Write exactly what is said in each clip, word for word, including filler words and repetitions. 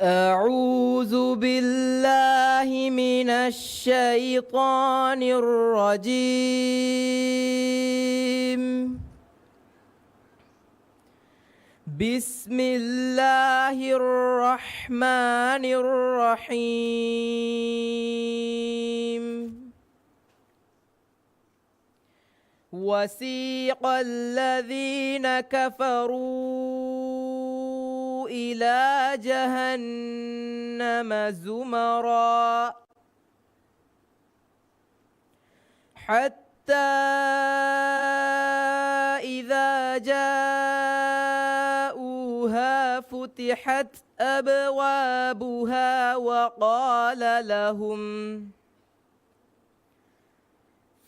أعوذ بالله من الشيطان الرجيم. بسم الله الرحمن الرحيم. وسيق الذين كفروا إلى جهنم زمرا حتى إذا جاءوها فتحت أبوابها وقال لهم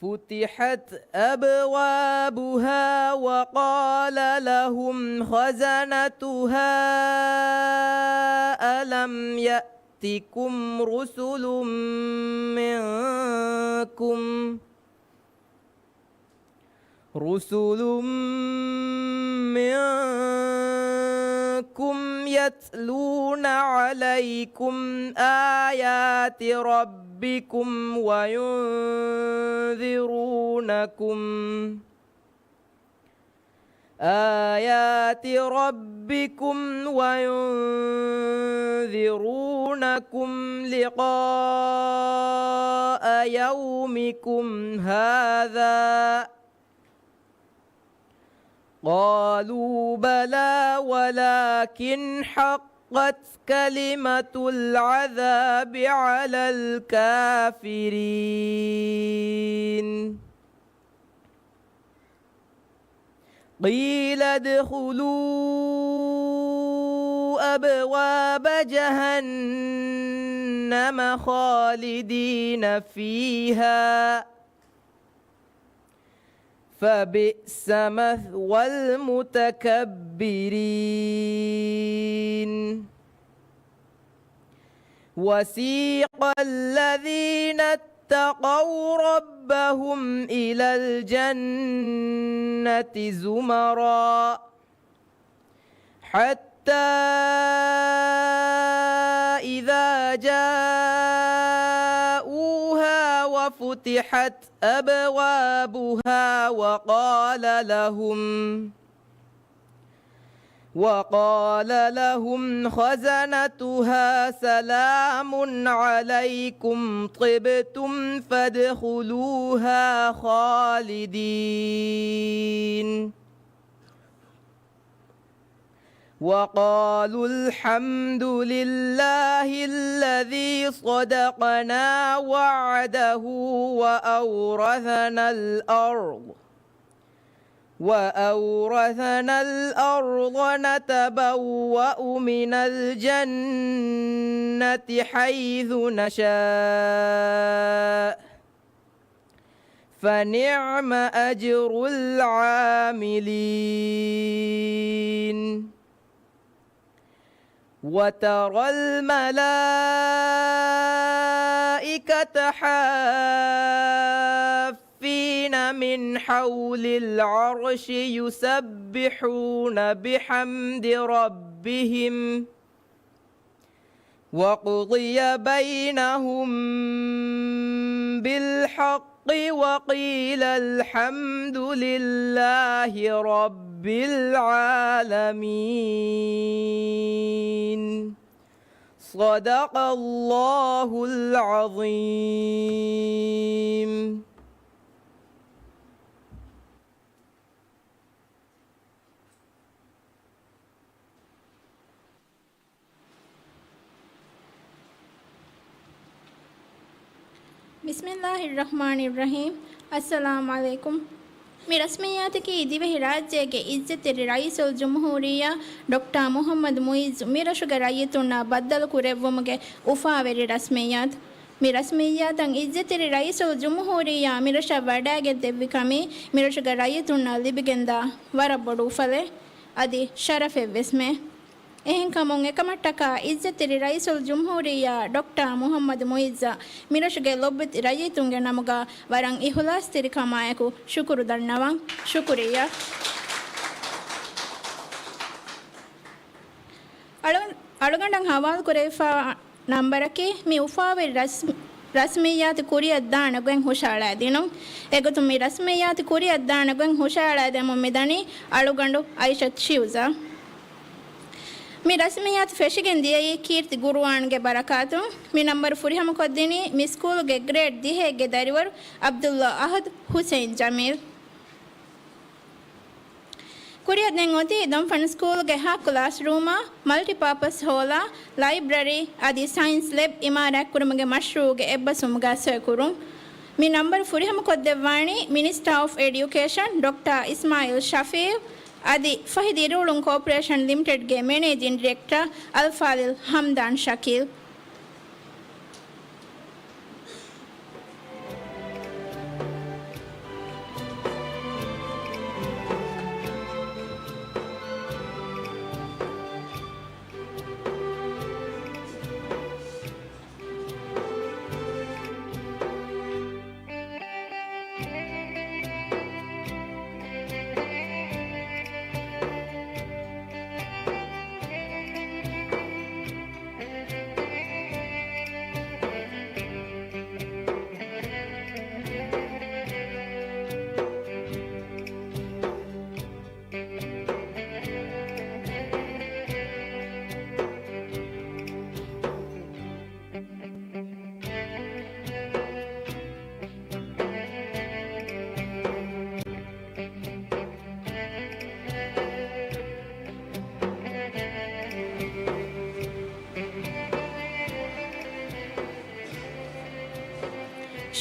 فتحت أبوابها وقال لهم خزنتها ألم يأتكم رسل منكم رسل منكم يتلون عليكم آيات ربكم وينذرونكم آيات ربكم وينذرونكم لقاء يومكم هذا قالوا بلى ولكن حقت كلمة العذاب على الكافرين. قيل ادخلوا أبواب جهنم خالدين فيها فبئس مثوى المتكبرين. وسيق الذين اتقوا ربهم إلى الجنة زمرا حتى إذا جاءوها وفتحت أبوابها وقال لهم وقال لهم خزنتها سلام عليكم طبتم فادخلوها خالدين. وقالوا الحمد لله الذي صدقنا وعده وأورثنا الأرض وأورثنا الأرض نتبوأ من الجنة حيث نشاء فنعم أجر العاملين. وترى الملائكة حافين من حول العرش يسبحون بحمد ربهم وقضي بينهم بالحق وقيل الحمد لله رب العالمين. صدق الله العظيم. بسم الله الرحمن الرحيم. السلام عليكم. މި ރަސްމިއްޔާތަކީ ދިވެހިރާއްޖޭގެ އިއްޒަތްތެރި ރައީސުލްޖުމްހޫރިއްޔާ ޑޮކްޓާ މުޙައްމަދު މުޢިއްޒު މިރަށުގެ ރައްޔިތުންނާ ބައްދަލުކުރެއްވުމުގެ އުފާވެރި ރަސްމިއްޔާތު. މި ރަސްމިއްޔާތަށް އިއްޒަތްތެރި ރައީސުލްޖުމްހޫރިއްޔާ މިރަށަށް ވަޑައިގެންދެއްވި ކަމީ މިރަށުގެ ރައްޔިތުންނަށް ލިބިގެންދާ ވަރަށް ބޮޑު އުފަލެއް، އަދި ޝަރަފެއްވެސްމެ. އެހެންކަމުން އެކަމަށްޓަކާ އިއްޒަތްތެރި ރައީސުލްޖުމްހޫރިއްޔާ ޑޮކްޓާ މުޙައްމަދު މުޢިއްޒަށް މިރަށުގެ ލޮބުވެތި ރައްޔިތުންގެ ނަމުގަ ވަރަށް އިޚްލާޞްތެރިކަމާއެކު ޝުކުރު ދަންނަވަން. ޝުކުރިއްޔާ. އަޅު-، އަޅުގަނޑަށް ހަވާލުކުރެވިފާ ނަންބަރަކީ މި އުފާވެރި ރަސް-، ރަސްމިއްޔާތު ކުރިއަށް ދާނެ ގޮތް ހުށައަޅާދިނުން. އެގޮތުން މި ރަސްމިއްޔާތު ކުރިއަށް ދާނެ ގޮތް ހުށައަޅާދެމުން މިދަނީ އަޅުގަނޑު އައިޝަތު ޝިއުޒާ. މި ރަސްމިއްޔާތު ފެށިގެން ދިޔައީ ކީރްތި ގުރުއާންގެ ބަރަކާތުން. މި ނަންބަރު ފުރިހަމަކޮށްދިނީ މި ސްކޫލުގެ ގްރޭޑް ދިހައެއްގެ ދަރިވަރު ޢަބްދުﷲ އަޙަދު ޙުސައިން ޖަމީލް. ކުރިއަށް ދެން އޮތީ ދޮންފަން ސްކޫލްގެ ހަ ކްލާސްރޫމާ، މަލްޓިޕާޕަސް ހޯލާ، ލައިބްރަރީ އަދި ސައިންސް ލެބް އިމާރާތްކުރުމުގެ މަޝްރޫޢުގެ އެއްބަސްވުމުގަ ސޮއިކުރުން. މި ނަންބަރު ފުރިހަމަކޮށްދެއްވާނީ މިނިސްޓާ އޮފް އެޑިއުކޭޝަން ޑޮކްޓާ އިސްމާޢީލް ޝަފީޢު އަދި ފަހި ދިރިއުޅުން ކޯޕަރޭޝަން ލިމިޓެޑްގެ މެނޭޖިން ޑިރެކްޓަރ އަލްފާޟިލް ހަމްދާން ޝަކީލް.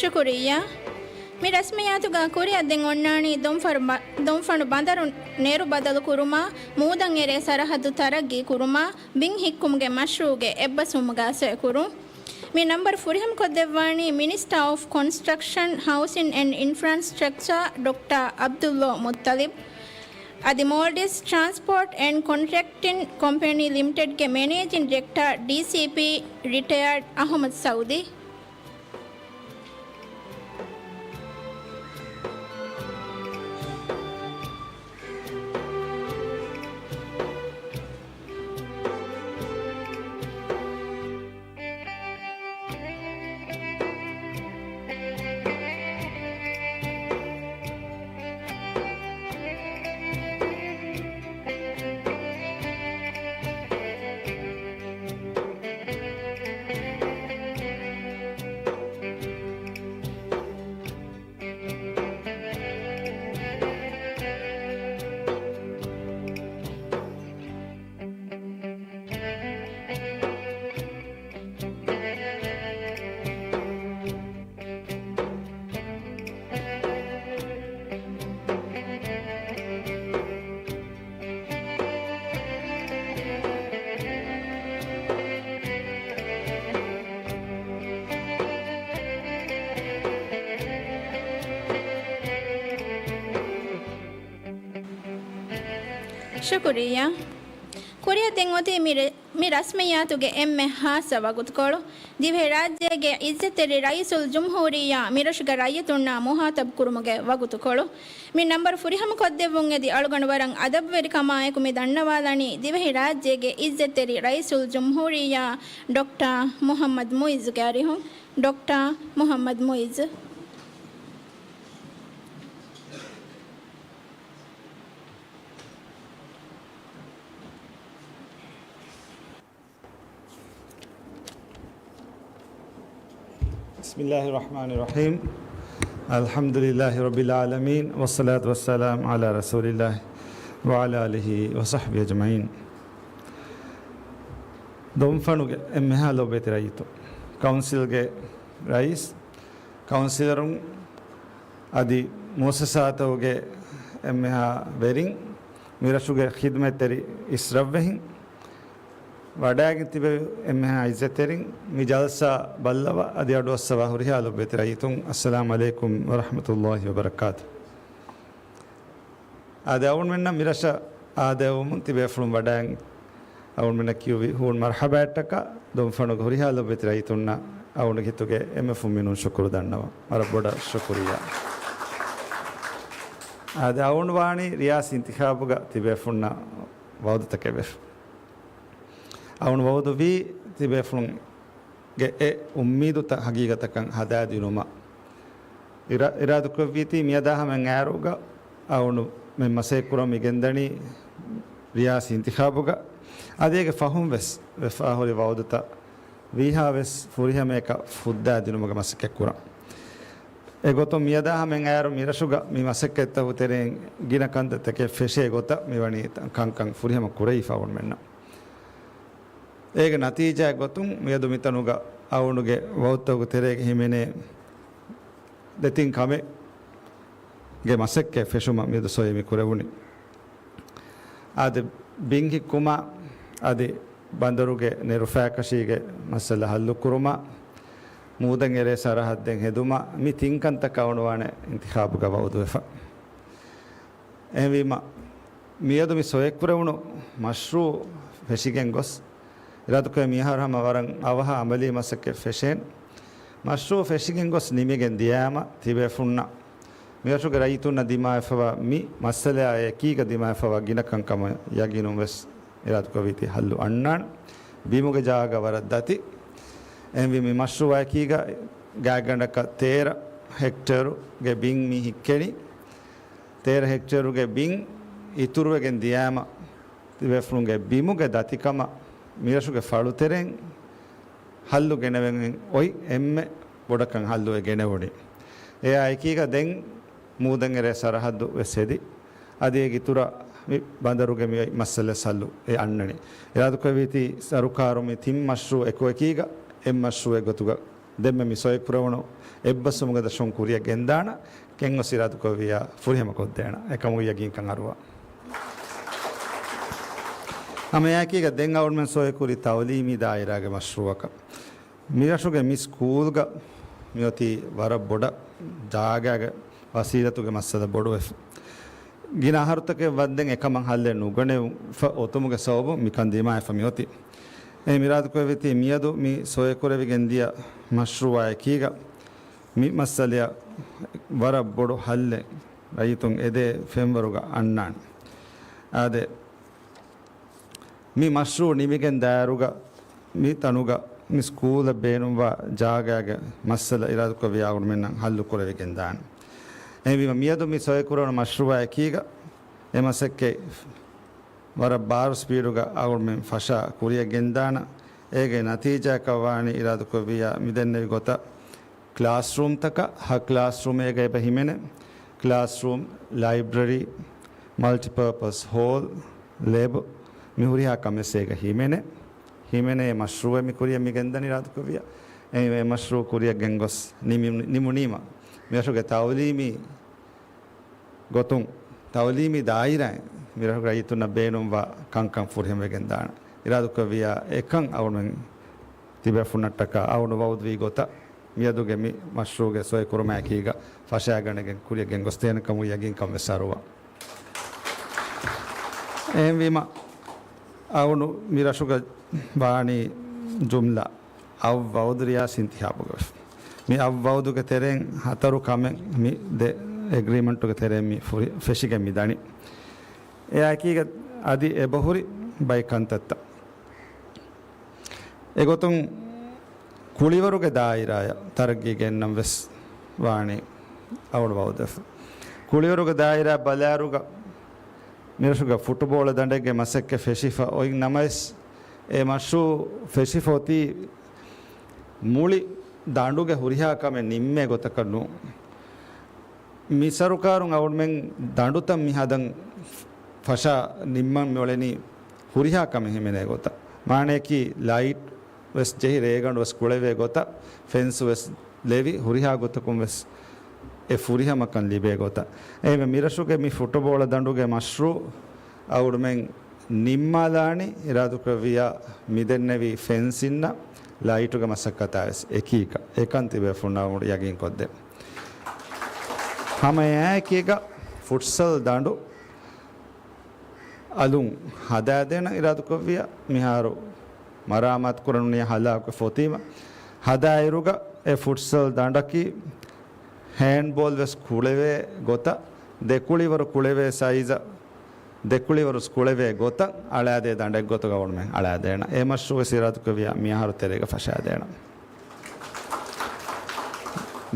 ޝުކުރިއްޔާ. މި ރަސްމިއްޔާތުގަ ކުރިއަށް ދެން އޮންނާނީ ދޮންފަނު ބަ-، ދޮންފަނު ބަނދަރު ނެރު ބަދަލު ކުރުމާ، މޫދަށް އެރޭ ސަރަހައްދު ތަރައްގީ ކުރުމާ، ބިން ހިއްކުމުގެ މަޝްރޫޢުގެ އެއްބަސްވުމުގަ ސޮއިކުރުން. މި ނަންބަރު ފުރިހަމަކޮށްދެއްވާނީ މިނިސްޓާ އޮފް ކޮންސްޓްރަކްޝަން، ހައުސިން އެންޑް އިންފްރާންސްޓްރަކްޗާ ޑޮކްޓާ ޢަބްދުﷲ މުއްޠަލިބް. އަދި މޯލްޑިވްސް ޓްރާންސްޕޯޓް އެންޑް ކޮންޓްރެކްޓިން ކޮމްޕެނީ ލިމިޓެޑްގެ މެނޭޖިން ޑިރެކްޓަރ، ޑީސީޕީ، ރިޓަޔާޑް އަޙްމަދު ސައުދީ. ޝުކުރިއްޔާ. ކުރިއަށް ދެން އޮތީ މި ރެ-، މި ރަސްމިއްޔާތުގެ އެންމެ ހާއްސަ ވަގުތުކޮޅު، ދިވެހިރާއްޖޭގެ އިއްޒަތްތެރި ރައީސުލްޖުމްހޫރިއްޔާ މިރަށުގެ ރައްޔިތުންނާ މުހާތަބްކުރުމުގެ ވަގުތުކޮޅު. މި ނަންބަރު ފުރިހަމަކޮށްދެއްވުން އެދި އަޅުގަނޑު ވަރަށް އަދަބުވެރިކަމާއެކު މި ދަންނަވާލަނީ ދިވެހިރާއްޖޭގެ އިއްޒަތްތެރި ރައީސުލްޖުމްހޫރިއްޔާ ޑޮކްޓާ މުޙައްމަދު މުޢިއްޒުގެ އަރިހުން. ޑޮކްޓާ މުޙައްމަދު މުޢިއްޒު. بسم الله الرحمن الرحيم. الحمد لله رب العالمين، والصلاة والسلام على رسول الله وعلى آله وصحبه أجمعين. ދޮންފަނުގެ އެންމެހާ ލޯބިވެތި ރައްޔިތު، ކައުންސިލްގެ ރައީސް، ކައުންސިލަރުން އަދި މުއައްސަސާތަކުގެ އެންމެހާ ވެރިން، މިރަށުގެ ޚިދުމަތްތެރި އިސްރަށްވެހިން، ވަޑައިގެން ތިބެވި އެންމެހާ އިއްޒަތްތެރިން، މި ޖަލްސާ ބައްލަވާ އަދި އަޑުއައްސަވާ ހުރިހާ ލޮބުވެތި ރައްޔިތުން، އައްސަލާމު ޢަލައިކުމް ވަރަޙްމަތުﷲ ވަބަރަކާތު. އާދެ، އަޅުގަނޑުމެންނަށް މިރަށަށް އާދެވުމުން ތިބޭފުޅުން ވަޑައިގެން އަޅުގަނޑުމެންނަށް ކިޔުއްވި ހޫނު މަރްޙަބާއަށްޓަކާ، ދޮންފަނުގެ ހުރިހާ ލޮބުވެތި ރައްޔިތުންނަށް އަޅުގަނޑުގެ ހިތުގެ އެންމެ ފުންމިނުން ޝުކުރު ދަންނަވަން. ވަރަށް ބޮޑަށް ޝުކުރިއްޔާ. އާދެ، އަޅުގަނޑު ވާނީ ރިޔާސީ އިންތިޚާބުގަ ތިބޭފުޅުންނަށް ވަޢުދުތަކެއް ވެފަ. އަޅުގަނޑު ވައުދުވީ ތިބޭފުޅުންގެ އެ އުއްމީދުތައް ހަގީގަތަކަށް ހަދާދިނުމަށް. އިރާ-، އިރާދަކުރެއްވީތީ މިއަދާ ހަމައަށް އައިއިރުގަ އަޅުގަނޑުމެން މަސައްކަތްކުރަން މިގެންދަނީ ރިޔާސީ އިންތިޚާބުގަ. އަދި އޭގެ ފަހުން ވެސް ވެފާހުރި ވައުދުތައް ވީހާވެސް ފުރިހަމަޔަކަށް ފުއްދާދިނުމުގެ މަސައްކަތްކުރަން. އެގޮތުން މިއަދާ ހަމައަށް އައިއިރު މިރަށުގަ މި މަސައްކަތްތަކުގެ ތެރެއިން ގިނަ ކަންތައްތަކެއް ފެށޭ ގޮތަށް މިވަނީ ކަންކަން ފުރިހަމަ ކުރެވިފަ އަޅުގަނޑުމެންނަށް. އޭގެ ނަތީޖާއެއް ގޮތުން މިއަދު މިތަނުގަ އަޅުގަނޑުގެ ވައުދުތަކުގެ ތެރޭގަ ހިމެނޭ ދެތިން ކަމެއްގެ މަސައްކަތް ފެށުމަށް މިއަދު ސޮއި މި ކުރެވުނީ. އާދެ، ބިން ހިއްކުމާ، އަދި ބަނދަރުގެ ނެރުފައިކަށީގެ މައްސަލަ ހައްލުކުރުމާ، މޫދަށް އެރޭ ސަރަހައްދެއް ހެދުމާ، މި ތިން ކަންތައް އަޅުގަނޑުމެން އިންތިޚާބުގަ ވައުދުވެފަ. އެހެންވީމަ، މިއަދު މި ސޮއެކުރެވުނު މަޝްރޫއު ފެށިގެން ގޮސް، އިރާދަކުރެ މިއަހަރު ހަމަ ވަރަށް އަވަހަށް އަމަލީ މަސައްކަތް ފެށޭނެ. މަޝްރޫއު ފެށިގެން ގޮސް ނިމިގެން ދިޔާމަ ތިބޭފުންނަށް މިރަށުގެ ރައްޔިތުންނަށް ދިމާވެފަވާ މި މައްސަލައާ އެކީގަ ދިމާވެފަވާ ގިނަ ކަންކަމަށް ޔަގީނުން ވެސް އިރާދަކުރެއްވީތީ ހައްލު އަންނާނެ. ބިމުގެ ޖާގަ ވަރަށް ދަތި. އެހެންވީ މި މަޝްރޫއާ އެކީގަ ގާތްގަނޑަކަށް ތޭރަ ހެކްޓޭރުގެ ބިން މި ހިއްކެނީ. ތޭރަ ހެކްޓޭރުގެ ބިން އިތުރުވެގެން ދިޔާމަ، ތިބޭފުޅުންގެ ބިމުގެ ދަތިކަމަށް މިރަށުގެ ފަޅުތެރެއިން ހައްލު ގެނެވެގެން އޮތް އެންމެ ބޮޑަކަށް ހައްލު އެ ގެނެވުނީ. އެއާ އެކީގަ ދެން މޫދަށް އެރޭ ސަރަހައްދު ވެސް ހެދި، އަދި އޭގެ އިތުރަށް މި ބަނދަރުގެ މި މައްސަލަ ހައްލު އެ އަންނަނީ. އިރާދަކުރެއްވީތީ ސަރުކާރު މި ތިން މަޝްރޫއު އެކު އެކީގަ އެއް މަޝްރޫއެއް ގޮތުގަ ދެންމެ މި ސޮއެކުރެވުނު އެއްބަސްވުމުގެ ދަށުން ކުރިއަށް ގެންދާނަ ކެން އޮސް އިރާދަކުރެއްވިއްޔާ ފުރިހަމަ ކޮށްދޭނަ. އެކަމުގެ ޔަގީންކަން އަރުވާ. ހަމައެއާއެކީގަ ދެން އަޅުގަނޑުމެން ސޮއެކުރީ ތައުލީމީ ދާއިރާގެ މަޝްރޫއަކަށް. މިރަށުގެ މި ސްކޫލްގަ މިއޮތީ ވަރަށް ބޮޑަށް ޖާގާގެ ވަސީލަތުގެ މައްސަލަ ބޮޑުވެފަ. ގިނަ އަހަރުތަކެއް ވަންދެން އެކަމަށް ހައްލެއް ނުގަނެވިފަ އޮތުމުގެ ސަބަބުން މިކަން ދިމާވެފަ މިއޮތީ. އެހެން އިރާދަކުރެއްވީތީ މިއަދު މި ސޮއެކުރެވިގެން ދިޔަ މަޝްރޫއާ އެކީގަ މި މައްސަލަޔަށް ވަރަށް ބޮޑު ހައްލެއް ރައްޔިތުން އެދޭ ފެންވަރުގަ އަންނާނެ. އާދެ، މި މަޝްރޫއު ނިމިގެން ދާއިރުގަ މި ތަނުގަ މި ސްކޫލަށް ބޭނުންވާ ޖާގާގެ މައްސަލަ އިރާދަކުރެއްވިއްޔާ އަޅުގަނޑުމެންނަށް ހައްލު ކުރެވިގެން ދާނެ. އެހެންވީމަ މިއަދު މި ސޮއެކުރެވުނު މަޝްރޫއާ އެކީގަ އެ މަސައްކަތް ވަރަށް ބާރު ސްޕީޑުގަ އަޅުގަނޑުމެން ފަށާ ކުރިއަށް ގެންދާނަން. އޭގެ ނަތީޖާއަކަށް ވާނީ އިރާދަކުރެއްވިއްޔާ މިދެންނެވި ގޮތަށް ކްލާސްރޫމްތަކަށް ހަ ކްލާސްރޫމް އޭގަ އެބަ ހިމެނޭ. ކްލާސްރޫމް، ލައިބްރަރީ، މަލްޓިޕާޕަސް ހޯލް، ލެބް، މި ހުރިހާ ކަމެއް އޭގަ ހިމެނޭ. ހިމެނޭ މަޝްރޫއެއް މި ކުރިއަށް މި ގެންދަނީ އިރާދަކުރެއްވިއްޔާ. އެ މަޝްރޫއު ކުރިއަށް ގެންގޮސް ނިމި-، ނިމުނީމަ މިރަށުގެ ތައުލީމީ ގޮތުން ތައުލީމީ ދާއިރާއިން މިރަށުގެ ރައްޔިތުންނަށް ބޭނުންވާ ކަންކަން ފުރިހަމަވެގެން ދާނަން. އިރާދަކުރެއްވިއްޔާ އެކަން އަޅުގަނޑުމެން ތިބޭފުންނަށްޓަކާ އަޅުގަނޑު ވައުދުވީ ގޮތަށް މިއަދުގެ މި މަޝްރޫއުގެ ސޮއި ކުރުމާއެކީގަ ފަށާގަނެގެން ކުރިއަށް ގެންގޮސްދޭނެ ކަމުގެ ޔަގީންކަން ވެސް އަރުވާ. އެހެންވީމަ އަޅުގަނޑު މި ރަށުގަ ވާނީ ޖުމްލަ އަށް ވައުދު ރިޔާސީ އިންތިޚާބުގަ ވެފަ. މި އަށް ވައުދުގެ ތެރެއިން ހަތަރު ކަމެއް މި ދެ އެގްރީމަންޓުގެ ތެރެއިން މި ފުރި-، ފެށިގެން މި ދަނީ. އެއާއެކީގަ އަދި އެބަހުރި ބައެއް ކަންތައްތައް. އެގޮތުން ކުޅިވަރުގެ ދާއިރާއަށް ތަރައްގީ ގެންނަން ވެސް ވާނީ އަޅުގަނޑު ވައުދުވެފަ. ކުޅިވަރުގެ ދާއިރާ ބަލާއިރުގަ މިރަށުގަ ފުޓުބޯޅަ ދަނޑެއްގެ މަސައްކަތް ފެށިފަ އޮތް ނަމަވެސް، އެ މަޝްރޫއު ފެށިފަ އޮތީ މުޅި ދަނޑުގެ ހުރިހާ ކަމެއް ނިންމޭ ގޮތަކަށް ނޫން. މި ސަރުކާރުން އަޅުގަނޑުމެން ދަނޑުތައް މި ހަދަން ފަށާ ނިންމަން މިއުޅެނީ ހުރިހާ ކަމެއް ހިމެނޭ ގޮތަށް. މާނަޔަކީ ލައިޓް ވެސް ޖެހި ރޭގަނޑު ވެސް ކުޅެވޭ ގޮތަށް، ފެންސް ވެސް ލެވި ހުރިހާ ގޮތަކުން ވެސް އެ ފުރިހަމަކަން ލިބޭ ގޮތަށް. އެހެންވެ މިރަށުގެ މި ފުޓުބޯޅަ ދަނޑުގެ މަޝްރޫއު އަޅުގަނޑުމެން ނިންމާލާނީ އިރާދަކުރެއްވިއްޔާ މިދެންނެވި ފެންސިންއާ ލައިޓުގެ މަސައްކަތާ ވެސް އެކީގަ އެކަން ތިބޭފުންނަށް އަޅުގަނޑު ޔަގީން ކޮށްދޭ. ހަމަ އެއާއެކީގަ ފުޓްސަލް ދަނޑު އަލުން ހަދާދޭނަން އިރާދަކުރެއްވިއްޔާ މިހާރު މަރާމާތު ކުރަން ނިޔަ ހަލާކުވެފަ އޮތީމަ، ހަދާއިރުގަ އެ ފުޓްސަލް ދަނޑަކީ ހޭންޑްބޯލް ވެސް ކުޅެވޭ ގޮތަށް، ދެ ކުޅިވަރު ކުޅެވޭ ސައިޒަށް ދެކުޅިވަރު ކުޅެވޭ ގޮތަށް އަޅާދޭ ދަނޑެއްގޮތުގަ އަޅުމެން އަޅާދޭނަން. އެ މަޝްރޫޢު ވެސް އިރާދަކުރެއްވިޔާ މިއަހަރު ތެރޭގަ ފަށާދޭނަން.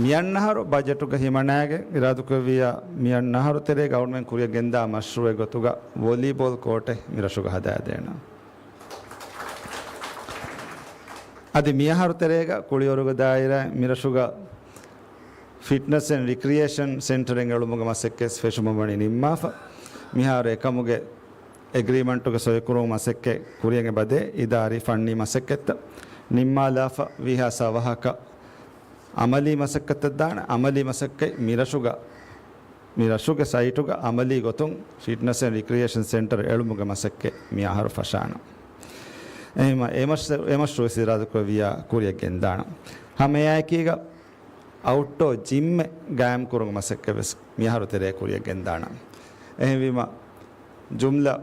މިއަންނަހަރު ބަޖެޓުގަ ހިމަނާގެން އިރާދަކުރެއްވިޔާ މިއަންނަހަރު ތެރޭގަ އަޅުމެން ކުރިއަށް ގެންދާ މަޝްރޫޢެއް ގޮތުގަ ވޮލީބޯލް ކޯޓެއް މިރަށުގަ ހަދާދޭނަން. އަދި މިއަހަރު ތެރޭގަ ކުޅިވަރުގެ ދާއިރާ މިރަށުގަ ފިޓްނަސް އެންޑް ރިކްރިއޭޝަން ސެންޓަރެއް އެޅުމުގެ މަސައްކަތް ފެށުމަށް ވަނީ ނިންމާފަ. މިހާރު އެކަމުގެ އެގްރީމަންޓުގެ ސޮއިކުރުމުގެ މަސައްކަތް ކުރިއަށް އެބަދޭ އިދާރީ ފަންނީ މަސައްކަތްތައް ނިންމާލާފަ ވީހާ ސަވަހަކަށް އަމަލީ މަސައްކަތަށް ދާނެ. އަމަލީ މަސައްކަތް މިރަށުގަ، މިރަށުގެ ސައިޓުގަ އަމަލީ ގޮތުން ފިޓްނަސް އެންޑް ރިކްރިއޭޝަން ސެންޓަރ އެޅުމުގެ މަސައްކަތް މިއަހަރު ފަށާނަން. އެހެންވީމަ އެ މަޝް-، އެ މަޝްރޫޢު ވެސް އިރާދަކުރެއްވިޔާ ކުރިއަށް ގެންދާނަން. ހަމައެއާއެކީގަ އައުޓްޑޯ ޖިމްއެއް ގާއިމް ކުރުމުގެ މަސައްކަތް ވެސް މިއަހަރު ތެރޭ ކުރިއަށް ގެންދާނަން. އެހެންވީމަ، ޖުމްލަ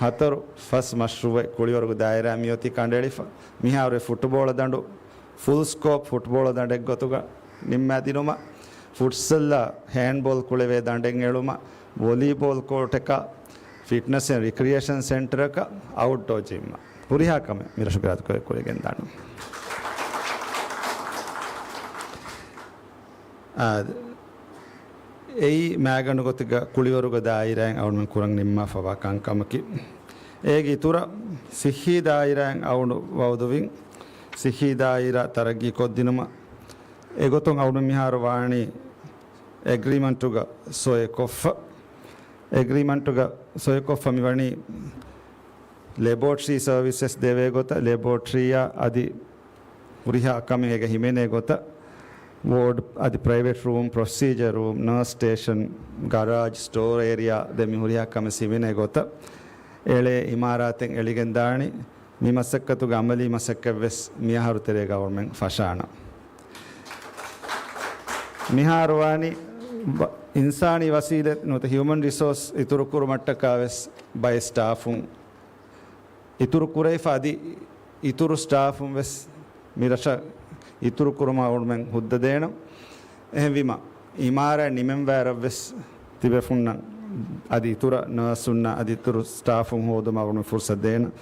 ހަތަރު ފަސް މަޝްރޫޢެއް ކުޅިވަރުގެ ދާއިރާ މިއޮތީ ކަނޑައެޅިފަ. މިހާރު އެ ފުޓުބޯޅަ ދަނޑު ފުލް ސްކޯޕް ފުޓްބޯޅަ ދަނޑެއްގޮތުގަ ނިންމާ ދިނުމަށް، ފުޓްސަލްއާ ހޭންޑްބޯލް ކުޅެވޭ ދަނޑެއް އެޅުމަށް، ވޮލީބޯލް ކޯޓަކަށް، ފިޓްނަސް އެންޑް ރިކްރިއޭޝަން ސެންޓަރަކަށް، އައުޓްޑޯ ޖިމްއަށް، ހުރިހާ ކަމެއް މިރަށުގެ އިރާދަކުރެއްވިޔާ ކުރިއަށް ގެންދާނަން. އާދެ، އެއީ މާގަނޑު ގޮތެއްގަ ކުޅިވަރުގެ ދާއިރާއިން އަޅުމެން ކުރަން ނިންމާފަވާ ކަންކަމަކީ. އޭގެ އިތުރަށް ސިއްހީ ދާއިރާއިން އަޅުގަނޑު ވައުދުވިން، ސިއްހީ ދާއިރާ ތަރައްގީ ކޮށްދިނުމަށް އެގޮތުން އަޅުމެން މިހާރު ވާނީ އެގްރީމަންޓުގަ ސޮއިކޮށްފަ. އެގްރީމަންޓުގަ ސޮއިކޮށްފަ މިވަނީ ލެބޯޓްރީ ސަރވިސަސް ދެވޭ ގޮތަށް، ލެބޯޓްރީއާ އަދި ހުރިހާ ކަމެއް އޭގަ ހިމެނޭ ގޮތަށް، ވޯޑް އަދި ޕްރައިވެޓް ރޫމް، ޕްރޮސީޖަރ ރޫމް، ނަރސް ސްޓޭޝަން، ގަރާޖް، ސްޓޯރ އޭރިއާ ދެން މި ހުރިހާ ކަމެއް ހިމެނޭ ގޮތަށް އެޅޭ އިމާރާތެއް އެޅިގެން ދާނީ. މި މަސައްކަތުގެ އަމަލީ މަސައްކަތް ވެސް މިއަހަރު ތެރޭގަ އަޅުމެން ފަށާނަން. މިހާރު ވާނީ ވަ-، އިންސާނީ ވަސީލަތް ނުވަތަ ހިއުމަން ރިސޯސް އިތުރު ކުރުމަށްޓަކާ ވެސް ބައެއް ސްޓާފުން އިތުރު ކުރެވިފަ އަދި އިތުރު ސްޓާފުން ވެސް މިރަށަށް އިތުރު ކުރުމަށް އަޅުމެން ހުއްދަ ދޭނަން. އެހެންވީމަ، އިމާރާތް ނިމެންވާއިރަށް ވެސް ތިބޭފުންނަށް އަދި އިތުރަށް ނަރސުންނަށް އަދި އިތުރު ސްޓާފުން ހޯދުމަށް އަޅުމެން ފުރުސަތު ދޭނަން.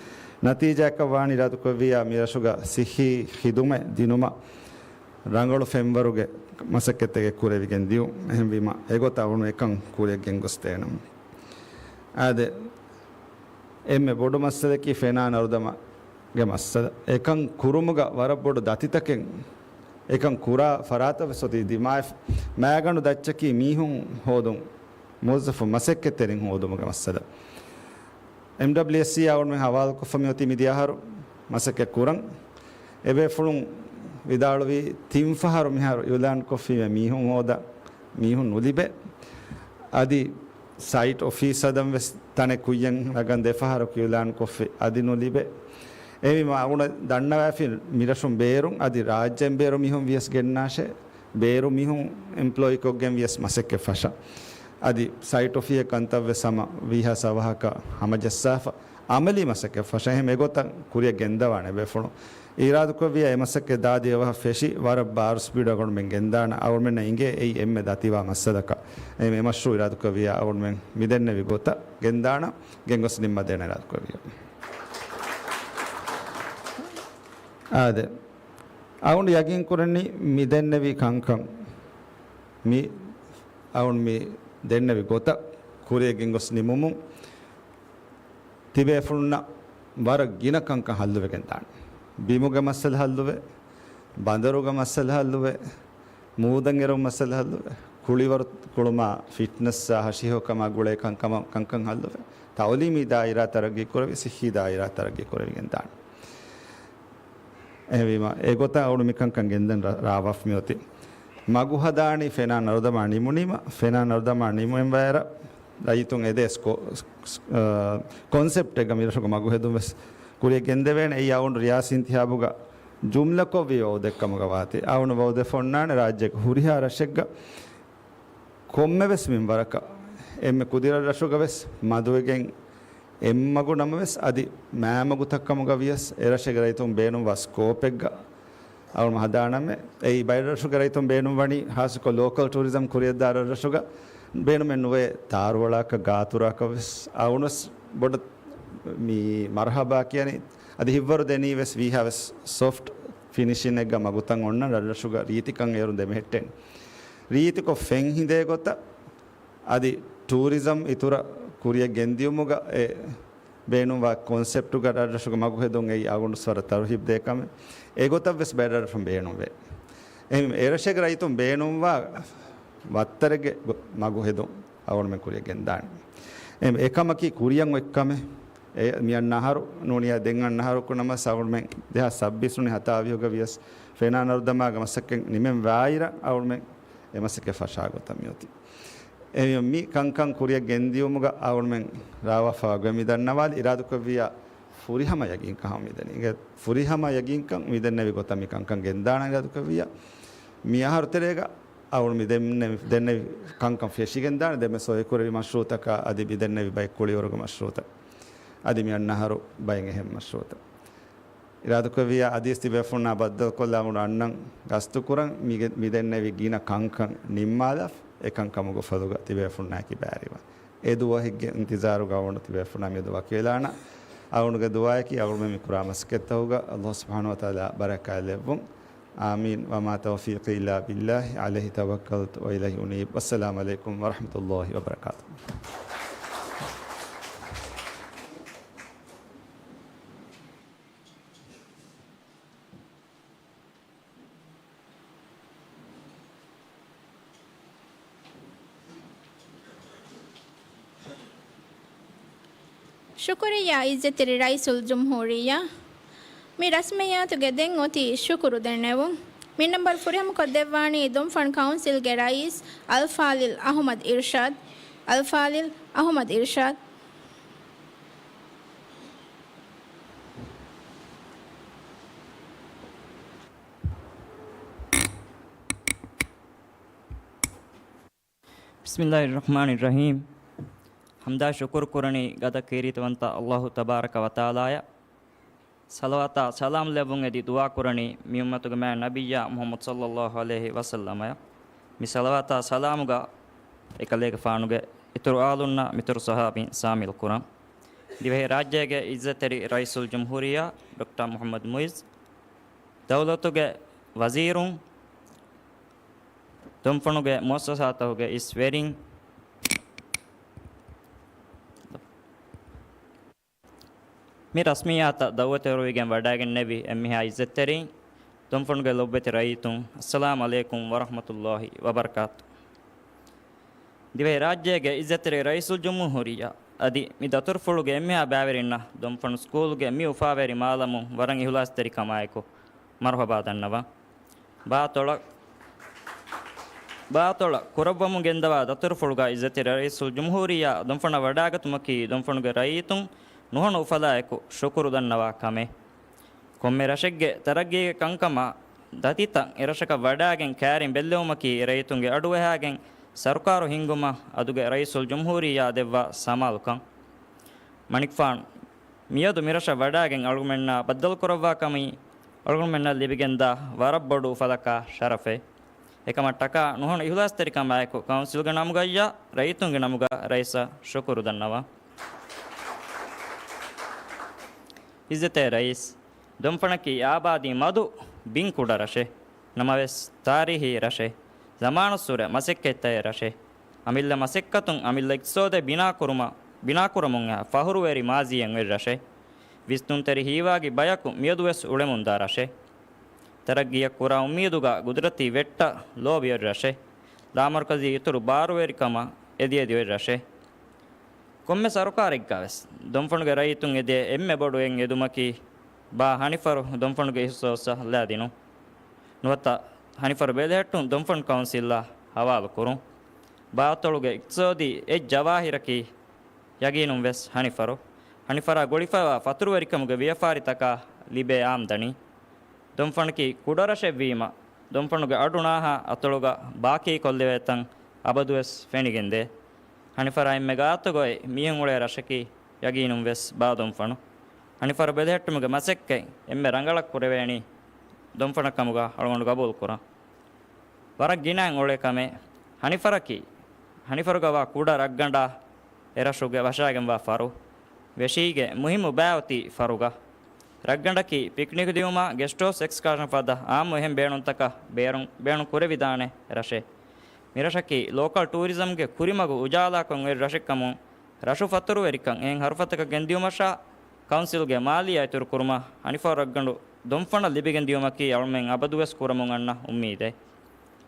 ނަތީޖާއަކަށް ވާނީ އިރާދަކުރެއްވިއްޔާ މިރަށުގަ ސިއްހީ ޚިދުމަތް ދިނުމަށް ރަނގަޅު ފެންވަރުގެ މަސައްކަތްތަކެއް ކުރެވިގެން ދިޔުން. އެހެންވީމަ، އެގޮތަށް އަޅުގަނޑު އެކަން ކުރިއަށް ގެންގޮސްދޭނަން. އާދެ، އެންމެ ބޮޑު މައްސަލައަކީ ފެނާ ނަރުދަމާގެ މައްސަލަ. އެކަން ކުރުމުގަ ވަރަށް ބޮޑު ދަތިތަކެއް އެކަން ކުރާ ފަރާތަށް ވެސް އޮތީ ދިމާވެފަ. މާގަނޑު ދައްޗަކީ މީހުން ހޯދުން، މުވައްޒަފު މަސައްކަތްތެރިން ހޯދުމުގެ މައްސަލަ. އެމްޑަބްލިއުއެސްސީ އަޅުގަނޑުމެން ހަވާލުކޮށްފަ މިއޮތީ މިދިޔަ އަހަރު މަސައްކަތް ކުރަން. އެބޭފުޅުން ވިދާޅުވީ ތިން ފަހަރު މިހާރު އިއުލާން ކޮށްފީމޭ މީހުން ހޯދަން މީހުން ނުލިބޭ. އަދި ސައިޓް އޮފީސް ހަދަން ވެސް ތަނެއް ކުއްޔަށް ނަގަން ދެ ފަހަރަކު އިއުލާން ކޮށްފި އަދި ނުލިބޭ. އެހެންވީމަ އަޅުގަނޑަށް ދަންނަވާފި މިރަށުން ބޭރުން އަދި ރާއްޖޭން ބޭރު މީހުން ވިޔަސް ގެންނާށޭ. ބޭރު މީހުން އެމްޕްލޯއީ ކޮށްގެން ވިޔަސް މަސައްކަތް ފަށަން. އަދި ސައިޓް އޮފީހެއް ކަންތައް ވެސް ހަމަ ވީހާ ސަވަހަކަށް ހަމަޖައްސާފަ އަމަލީ މަސައްކަތް ފަށަން އެހެން އެގޮތަށް ކުރިއަށް ގެންދަވާނެ ބޭފުޅުން. އިރާދަކުރެއްވިޔާ އެ މަސައްކަތް ދާދިޔަ ވަހަށް ފެށި ވަރަށް ބާރު ސްޕީޑު އަޅުގަނޑުމެން ގެންދާނަން. އަޅުގަނޑުމެންނަށް އިނގޭ އެއީ އެންމެ ދަތިވާ މައްސަލަކަށް. އެ މަޝްރޫޢު އިރާދަކުރެއްވިޔާ އަޅުގަނޑުމެން މިދެންނެވި ގޮތަށް ގެންގޮސް ނިންމަދޭނަން އިރާދަކުރެއްވިޔާ. އާދެ. އަޅުގަނޑު ޔަގީން ކުރަނީ މި ދެންނެވި ކަންކަން މި އަޅުގަނޑު މި ދެންނެވި ގޮތަށް ކުރިއަށް ގެންގޮސް ނިމުމުން ތިބޭފުޅުންނަށް ވަރަށް ގިނަ ކަންކަން ހައްލުވެގެން ދާނެ. ބިމުގެ މައްސަލަ ހައްލުވޭ، ބަނދަރުގެ މައްސަލަ ހައްލުވޭ، މޫދަށް އެރުމުގެ މައްސަލަ ހައްލުވޭ، ކުޅިވަރު ކުޅުމާ ފިޓްނަސްއާ ހަށިހިފަކަމާ ގުޅޭ ކަންކަމަށް ކަންކަން ހައްލުވޭ، ތައުލީމީ ދާއިރާ ތަރައްގީ ކުރެވި، ސިއްހީ ދާއިރާ ތަރައްގީ ކުރެވިގެން ދާނެ. އެހެންވީމަ، އެގޮތަށް އަޅުގަނޑު މިކަންކަން ގެންދަން ރާ-، ރާވާފަ މިއޮތީ. މަގު ހަދާނީ ފެނާ ނަރުދަމާ ނިމުނީމަ، ފެނާ ނަރުދަމާ ނިމުއިން ވައިރަށް ރައްޔިތުން އެދޭ ސްކޯ-، ސް-، ސް-، އާ، ކޮންސެޕްޓެއްގަ މިރަށުގަ މަގު ހެދުން ވެސް ކުރިއަށް ގެންދެވޭނެ. އެއީ އަޅުގަނޑު ރިޔާސީ އިންތިހާބުގަ ޖުމްލަކޮށްވި ވައުދެއްކަމުގަ ވާތީ. އަޅުގަނޑު ވައުދެއް ފޮންނާނެ ރާއްޖޭގެ ހުރިހާ ރަށެއްގަ ކޮންމެވެސް މިންވަރަކަށް އެންމެ ކުދި ރަށްރަށުގަ ވެސް މަދުވެގެން އެއްމަގު ނަމަވެސް އަދި މާމަގުތައްކަމުގަ ވިޔަސް އެރަށެއްގެ ރައްޔިތުން ބޭނުންވާ ސްކޯޕެއްގަ އަޅުގަނޑު ހަދާނަމޭ. އެއީ ބައެއް ރަށުގެ ރައްޔިތުން ބޭނުންވަނީ ހާއްސަކޮށް ލޯކަލް ޓޫރިޒަމް ކުރިއަށްދާ ރަށްރަށުގަ ބޭނުމެއް ނުވޭ ތާރުއަޅާކަށް ގާތުރާކަށް ވެސް. އަޅުގަނޑު ވެސް ބޮޑަށް މި މަރުހަބާ ކިޔަނީ. އަދި ހިތްވަރު ދެނީ ވެސް ވީހާ ވެސް ސޮފްޓް ފިނިޝިންއެއްގަ މަގުތައް އޮންނަ ރަށްރަށުގަ ރީތިކަން އޭރުން ދެމެހެއްޓެން. ރީތިކޮށް ފެން ހިނދޭ ގޮތަށް އަދި ޓޫރިޒަމް އިތުރަށް ކުރިއަށް ގެންދިޔުމުގަ އެ ބޭނުންވާ ކޮންސެޕްޓުގަ ރަށްރަށުގަ މަގު ހެދުން އެއީ އަޅުގަނޑު ވަރަށް ތަރުހީބު ދޭ ކަމެއް. އެގޮތަށް ވެސް ބައެއް ރަށްރަށުން ބޭނުންވޭ. އެހެން އެރަށެއްގެ ރައްޔިތުން ބޭނުންވާ ވައްތަރެއްގެ ގޮ-، މަގު ހެދުން އަޅުގަނޑުމެން ކުރިއަށް ގެންދާނެ. އެ، އެކަމަކީ ކުރިއަށް އޮތް ކަމެއް. އެ، މިއަންނަ އަހަރު ނޫނިޔާ ދެން އަންނަ އަހަރަކު ނަމަ އަޅުގަނޑުމެން ދެހާސް ސައްބީސް ނޫނީ ހަތާވީހުގަ ވިޔަސް ފެނާ ނަރުދަމާގެ މަސައްކަތް ނިމެން ވާއިރަށް އަޅުގަނޑުމެން އެ މަސައްކަތް ފަށާ ގޮތަށް މިއޮތީ. އެ މި ކަންކަން ކުރިއަށް ގެންދިޔުމުގަ އަޅުގަނޑުމެން ރާވާފަވާ ގޮތް މި ދަންނަވާލި. އިރާދަކުރެއްވިއްޔާ ފުރިހަމަ ޔަގީންކަން ހަމަ މި ދެނީ. އިނގޭ ފުރިހަމަ ޔަގީންކަން މި ދެންނެވި ގޮތަށް މި ކަންކަން ގެންދާނަން އިރާދަކުރެއްވިއްޔާ މި އަހަރު ތެރޭގަ އަޅުގަނޑު މި ދެންނެވި، ދެންނެވި ކަންކަން ފެށިގެންދާނެ. ދެންމެ ސޮހިކުރެއްވި މަޝްރޫއުތަކާ އަދި މި ދެންނެވި ބައެއް ކުޅިވަރުގެ މަޝްރޫއުތައް އަދި މި އަންނަ އަހަރު ބައެއް އެހެން މަޝްރޫއުތައް. އިރާދަކުރެއްވިއްޔާ އަދިވެސް ތިބޭފުޅުންނާ ބައްދަލުކޮށްލާ އަޅުގަނޑު އަންނަން ގަސްތުކުރަން މިގެ-، މި ދެންނެވި ގިނަ ކަންކަން ނިންމާލާފަ އެކަންކަމުގެ ފަދުގަ ތިބޭފުޅުންނާއެކީ ބައިވެރިވާން. އެ ދުވަހެއްގެ އިންތިޒާރުގަ އަޅުގަނޑު ތިބޭފުޅުންނާ މިއަދު ވަކިވެލާނަން. އަޅުގަނޑުގެ ދުޢާއަކީ އަޅުގަނޑުމެން މި ކުރާ މަސައްކަތްތަކުގަ ﷲ ސުބްޙާނަހޫ ވަތަޢާލާ ބަރަކާތް ލެއްވުން. އާމީން. وما توفيقي إلا بالله عليه توكلت وإليه أنيب. والسلام عليكم ورحمة الله وبركاته. ޝުކުރިއްޔާ އިއްޒަތްތެރި ރައީސުލްޖުމްހޫރިއްޔާ. މި ރަސްމިއްޔާތުގެ ދެން އޮތީ ޝުކުރު ދެންނެވުން. މި ނަންބަރު ފުރިހަމަކޮށްދެއްވާނީ ދޮންފަން ކައުންސިލްގެ ރައީސް އަލްފާޟިލް އަޙުމަދު އިރްޝާދް. އަލްފާޟިލް އަޙުމަދު އިރްޝާދް. بسم الله الرحمن الرحيم. ޙަމްދާ ޝުކުރު ކުރަނީ ގަދަ ކީރިތިވަންތަ ﷲ ތަބާރަކަ ވަތަޢާލާއަށް. ޞަލަވާތާ ސަލާމް ލެއްވުން އެދި ދުޢާ ކުރަނީ މި އުއްމަތުގެ މާތް ނަބިއްޔާ މުޙައްމަދު ޞައްލައްލާހު ޢަލައިހި ވަސައްލަމައަށް. މި ޞަލަވާތާ ސަލާމުގަ އެކަލޭގެފާނުގެ އިތުރު އާލުންނާ މިތުރު ޞަޙާބީން ޝާމިލް ކުރަން. ދިވެހި ރާއްޖޭގެ އިއްޒަތްތެރި ރައީސުލްޖުމްހޫރިއްޔާ ޑޮކްޓަރ މުޙައްމަދު މުޢިއްޒު، ދައުލަތުގެ ވަޒީރުން، ދޮންފަނުގެ މުއައްސަސާތަކުގެ އިސް ވެރިން، މި ރަސްމިއްޔާތަށް ދަޢުވަތުވެރިވެގެން ވަޑައިގެންނެވި އެންމެހާ އިއްޒަތްތެރިން، ދޮންފަނުގެ ލޮބުވެތި ރައްޔިތުން، އައްސަލާމް ޢަލައިކުމް ވަރަޙްމަތުﷲ ވަބަރަކާތު. ދިވެހި ރާއްޖޭގެ އިއްޒަތްތެރި ރައީސުލްޖުމްހޫރިއްޔާ އަދި މި ދަތުރުފުޅުގެ އެންމެހާ ބައިވެރިންނަށް ދޮންފަނު ސްކޫލްގެ މި އުފާވެރި މާލަމުން ވަރަށް އިހުލާސްތެރިކަމާއެކު މަރުޙަބާ ދަންނަވަން. ބާތޮޅަށް، ބާތޮޅަށް ކުރައްވަމުން ގެންދަވާ ދަތުރުފުޅުގަ އިއްޒަތްތެރި ރައީސުލްޖުމްހޫރިއްޔާ ދޮންފަނަށް ވަޑައިގަތުމަކީ ދޮންފަނުގެ ރައްޔިތުން ނުހަނު އުފަލާއެކު ޝުކުރު ދަންނަވާ ކަމެއް. ކޮންމެ ރަށެއްގެ ތަރައްގީގެ ކަންކަމާ ދަތިތައް އެރަށަކަށް ވަޑައިގެން ކައިރިން ބެއްލެވުމަކީ އެރައްޔިތުންގެ އަޑުއެހާގެން ސަރުކާރު ހިންގުމަށް އަދުގެ ރައީސުލްޖުމްހޫރިއްޔާ ދެއްވާ ސަމާލުކަން. މަނިކުފާނު މިއަދު މިރަށަށް ވަޑައިގެން އަޅުގަނޑުމެންނާ ބައްދަލުކުރައްވާ ކަމީ އަޅުގަނޑުމެންނަށް ލިބިގެންދާ ވަރަށް ބޮޑު އުފަލަކާ ޝަރަފެއް. އެކަމަށްޓަކާ ނުހަނު އިހުލާސްތެރިކަމާއެކު ކައުންސިލްގެ ނަމުގައްޔާ ރައްޔިތުންގެ ނަމުގަ ރައީސަށް ޝުކުރު ދަންނަވަން. އިއްޒަތްތެރި ރައީސް، ދޮންފަނަކީ އާބާދީ މަދު ބިން ކުޑަ ރަށެއް. ނަމަވެސް، ތާރީހީ ރަށެއް، ޒަމާނުއްސުރެ މަސައްކަތްތައް ރަށެއް، އަމިއްލަ މަސައްކަތުން އަމިއްލަ އިޤްތިޞާދެއް ބިނާކުރުމަށް، ބިނާކުރަމުން އެ ފަޚުރުވެރި މާޒީއެއް އޮތް ރަށެއް، ވިސްނުންތެރި ހީވާގި ބަޔަކު މިއަދުވެސް އުޅެމުންދާ ރަށެއް، ތަރައްގީއަށް ކުރާ އުއްމީދުގަ ގުދުރަތީ ވެއްޓަށް ލޯބި އޮތް ރަށެއް، ލާމަރުކަޒީ އިތުރު ބާރުވެރިކަމަށް އެދި އެދި އޮތް ރަށެއް. ކޮންމެ ސަރުކާރެއްގަވެސް ދޮންފަނުގެ ރައްޔިތުން އެދޭ އެންމެ ބޮޑު އެއް އެދުމަކީ ބާ ހަނިފަރު ދޮންފަނުގެ އިހުސޯސަށް ލަދިނުން. ނުވަތަ ހަނިފަރު ބެލެހެއްޓުން ދޮންފަން ކައުންސިލްއަށް ހަވާލުކުރުން. ބާތޮޅުގެ އިޤްތިޞާދީ އެއް ޖަވާހިރަކީ ޔަގީނުން ވެސް ހަނިފަރު. ހަނިފަރާ ގުޅިފައިވާ ފަތުރުވެރިކަމުގެ ވިޔަފާރިތަކާ ލިބޭ އާމްދަނީ. ދޮންފަނަކީ ކުޑަރަށެއްވީމަ، ދޮންފަނުގެ އަޑު ނާހާ އަތޮޅުގަ ބާކީކޮށްލެވޭތަން އަބަދުވެސް ފެނިގެންދޭ. ހަނިފަރާ އެންމެ ގާތުގައި މީހުން އުޅޭ ރަށަކީ ޔަގީނުން ވެސް ބާ ދޮންފަނު. ހަނިފަރު ބެލެހެއްޓުމުގެ މަސައްކަތް އެންމެ ރަނގަޅަށް ކުރެވޭނީ ދޮންފަނަށް ކަމުގަ އަޅުގަނޑު ގަބޫލުކުރަން. ވަރަށް ގިނައިން އުޅޭ ކަމެއް. ހަނިފަރަކީ ހަނިފަރުގަވާ ކުޑަ ރަށްގަނޑާ އެރަށުގެ ވަށާގެންވާ ފަރު. ވެށީގެ މުހިއްމު ބައި އޮތީ ފަރުގަ. ރަށްގަނޑަކީ ޕިކްނިކް ދިއުމާ ގެސްޓް ހައުސް އެކްސްކާޝަން ފަދަ އާއްމު އެހެން ބޭނުންތަކަށް ބޭރުން، ބޭނުން ކުރެވިދާނެ ރަށެއް. މިރަށަކީ ލޯކަލް ޓޫރިޒަމްގެ ކުރިމަގު އުޖާލާކޮށް އޮތް ރަށެއްކަމުން، ރަށު ފަތުރުވެރިކަން އެހެން ހަރުފަތަކަށް ގެންދިއުމަށާ، ކައުންސިލްގެ މާލީއާ އިތުރު ކުރުމަށް ހަނިފަރު ރަށްގަނޑު ދޮންފަނަށް ލިބިގެން ދިއުމަކީ އަޅުމެން އަބަދުވެސް ކުރަމުން އަންނަ އުއްމީދެއް.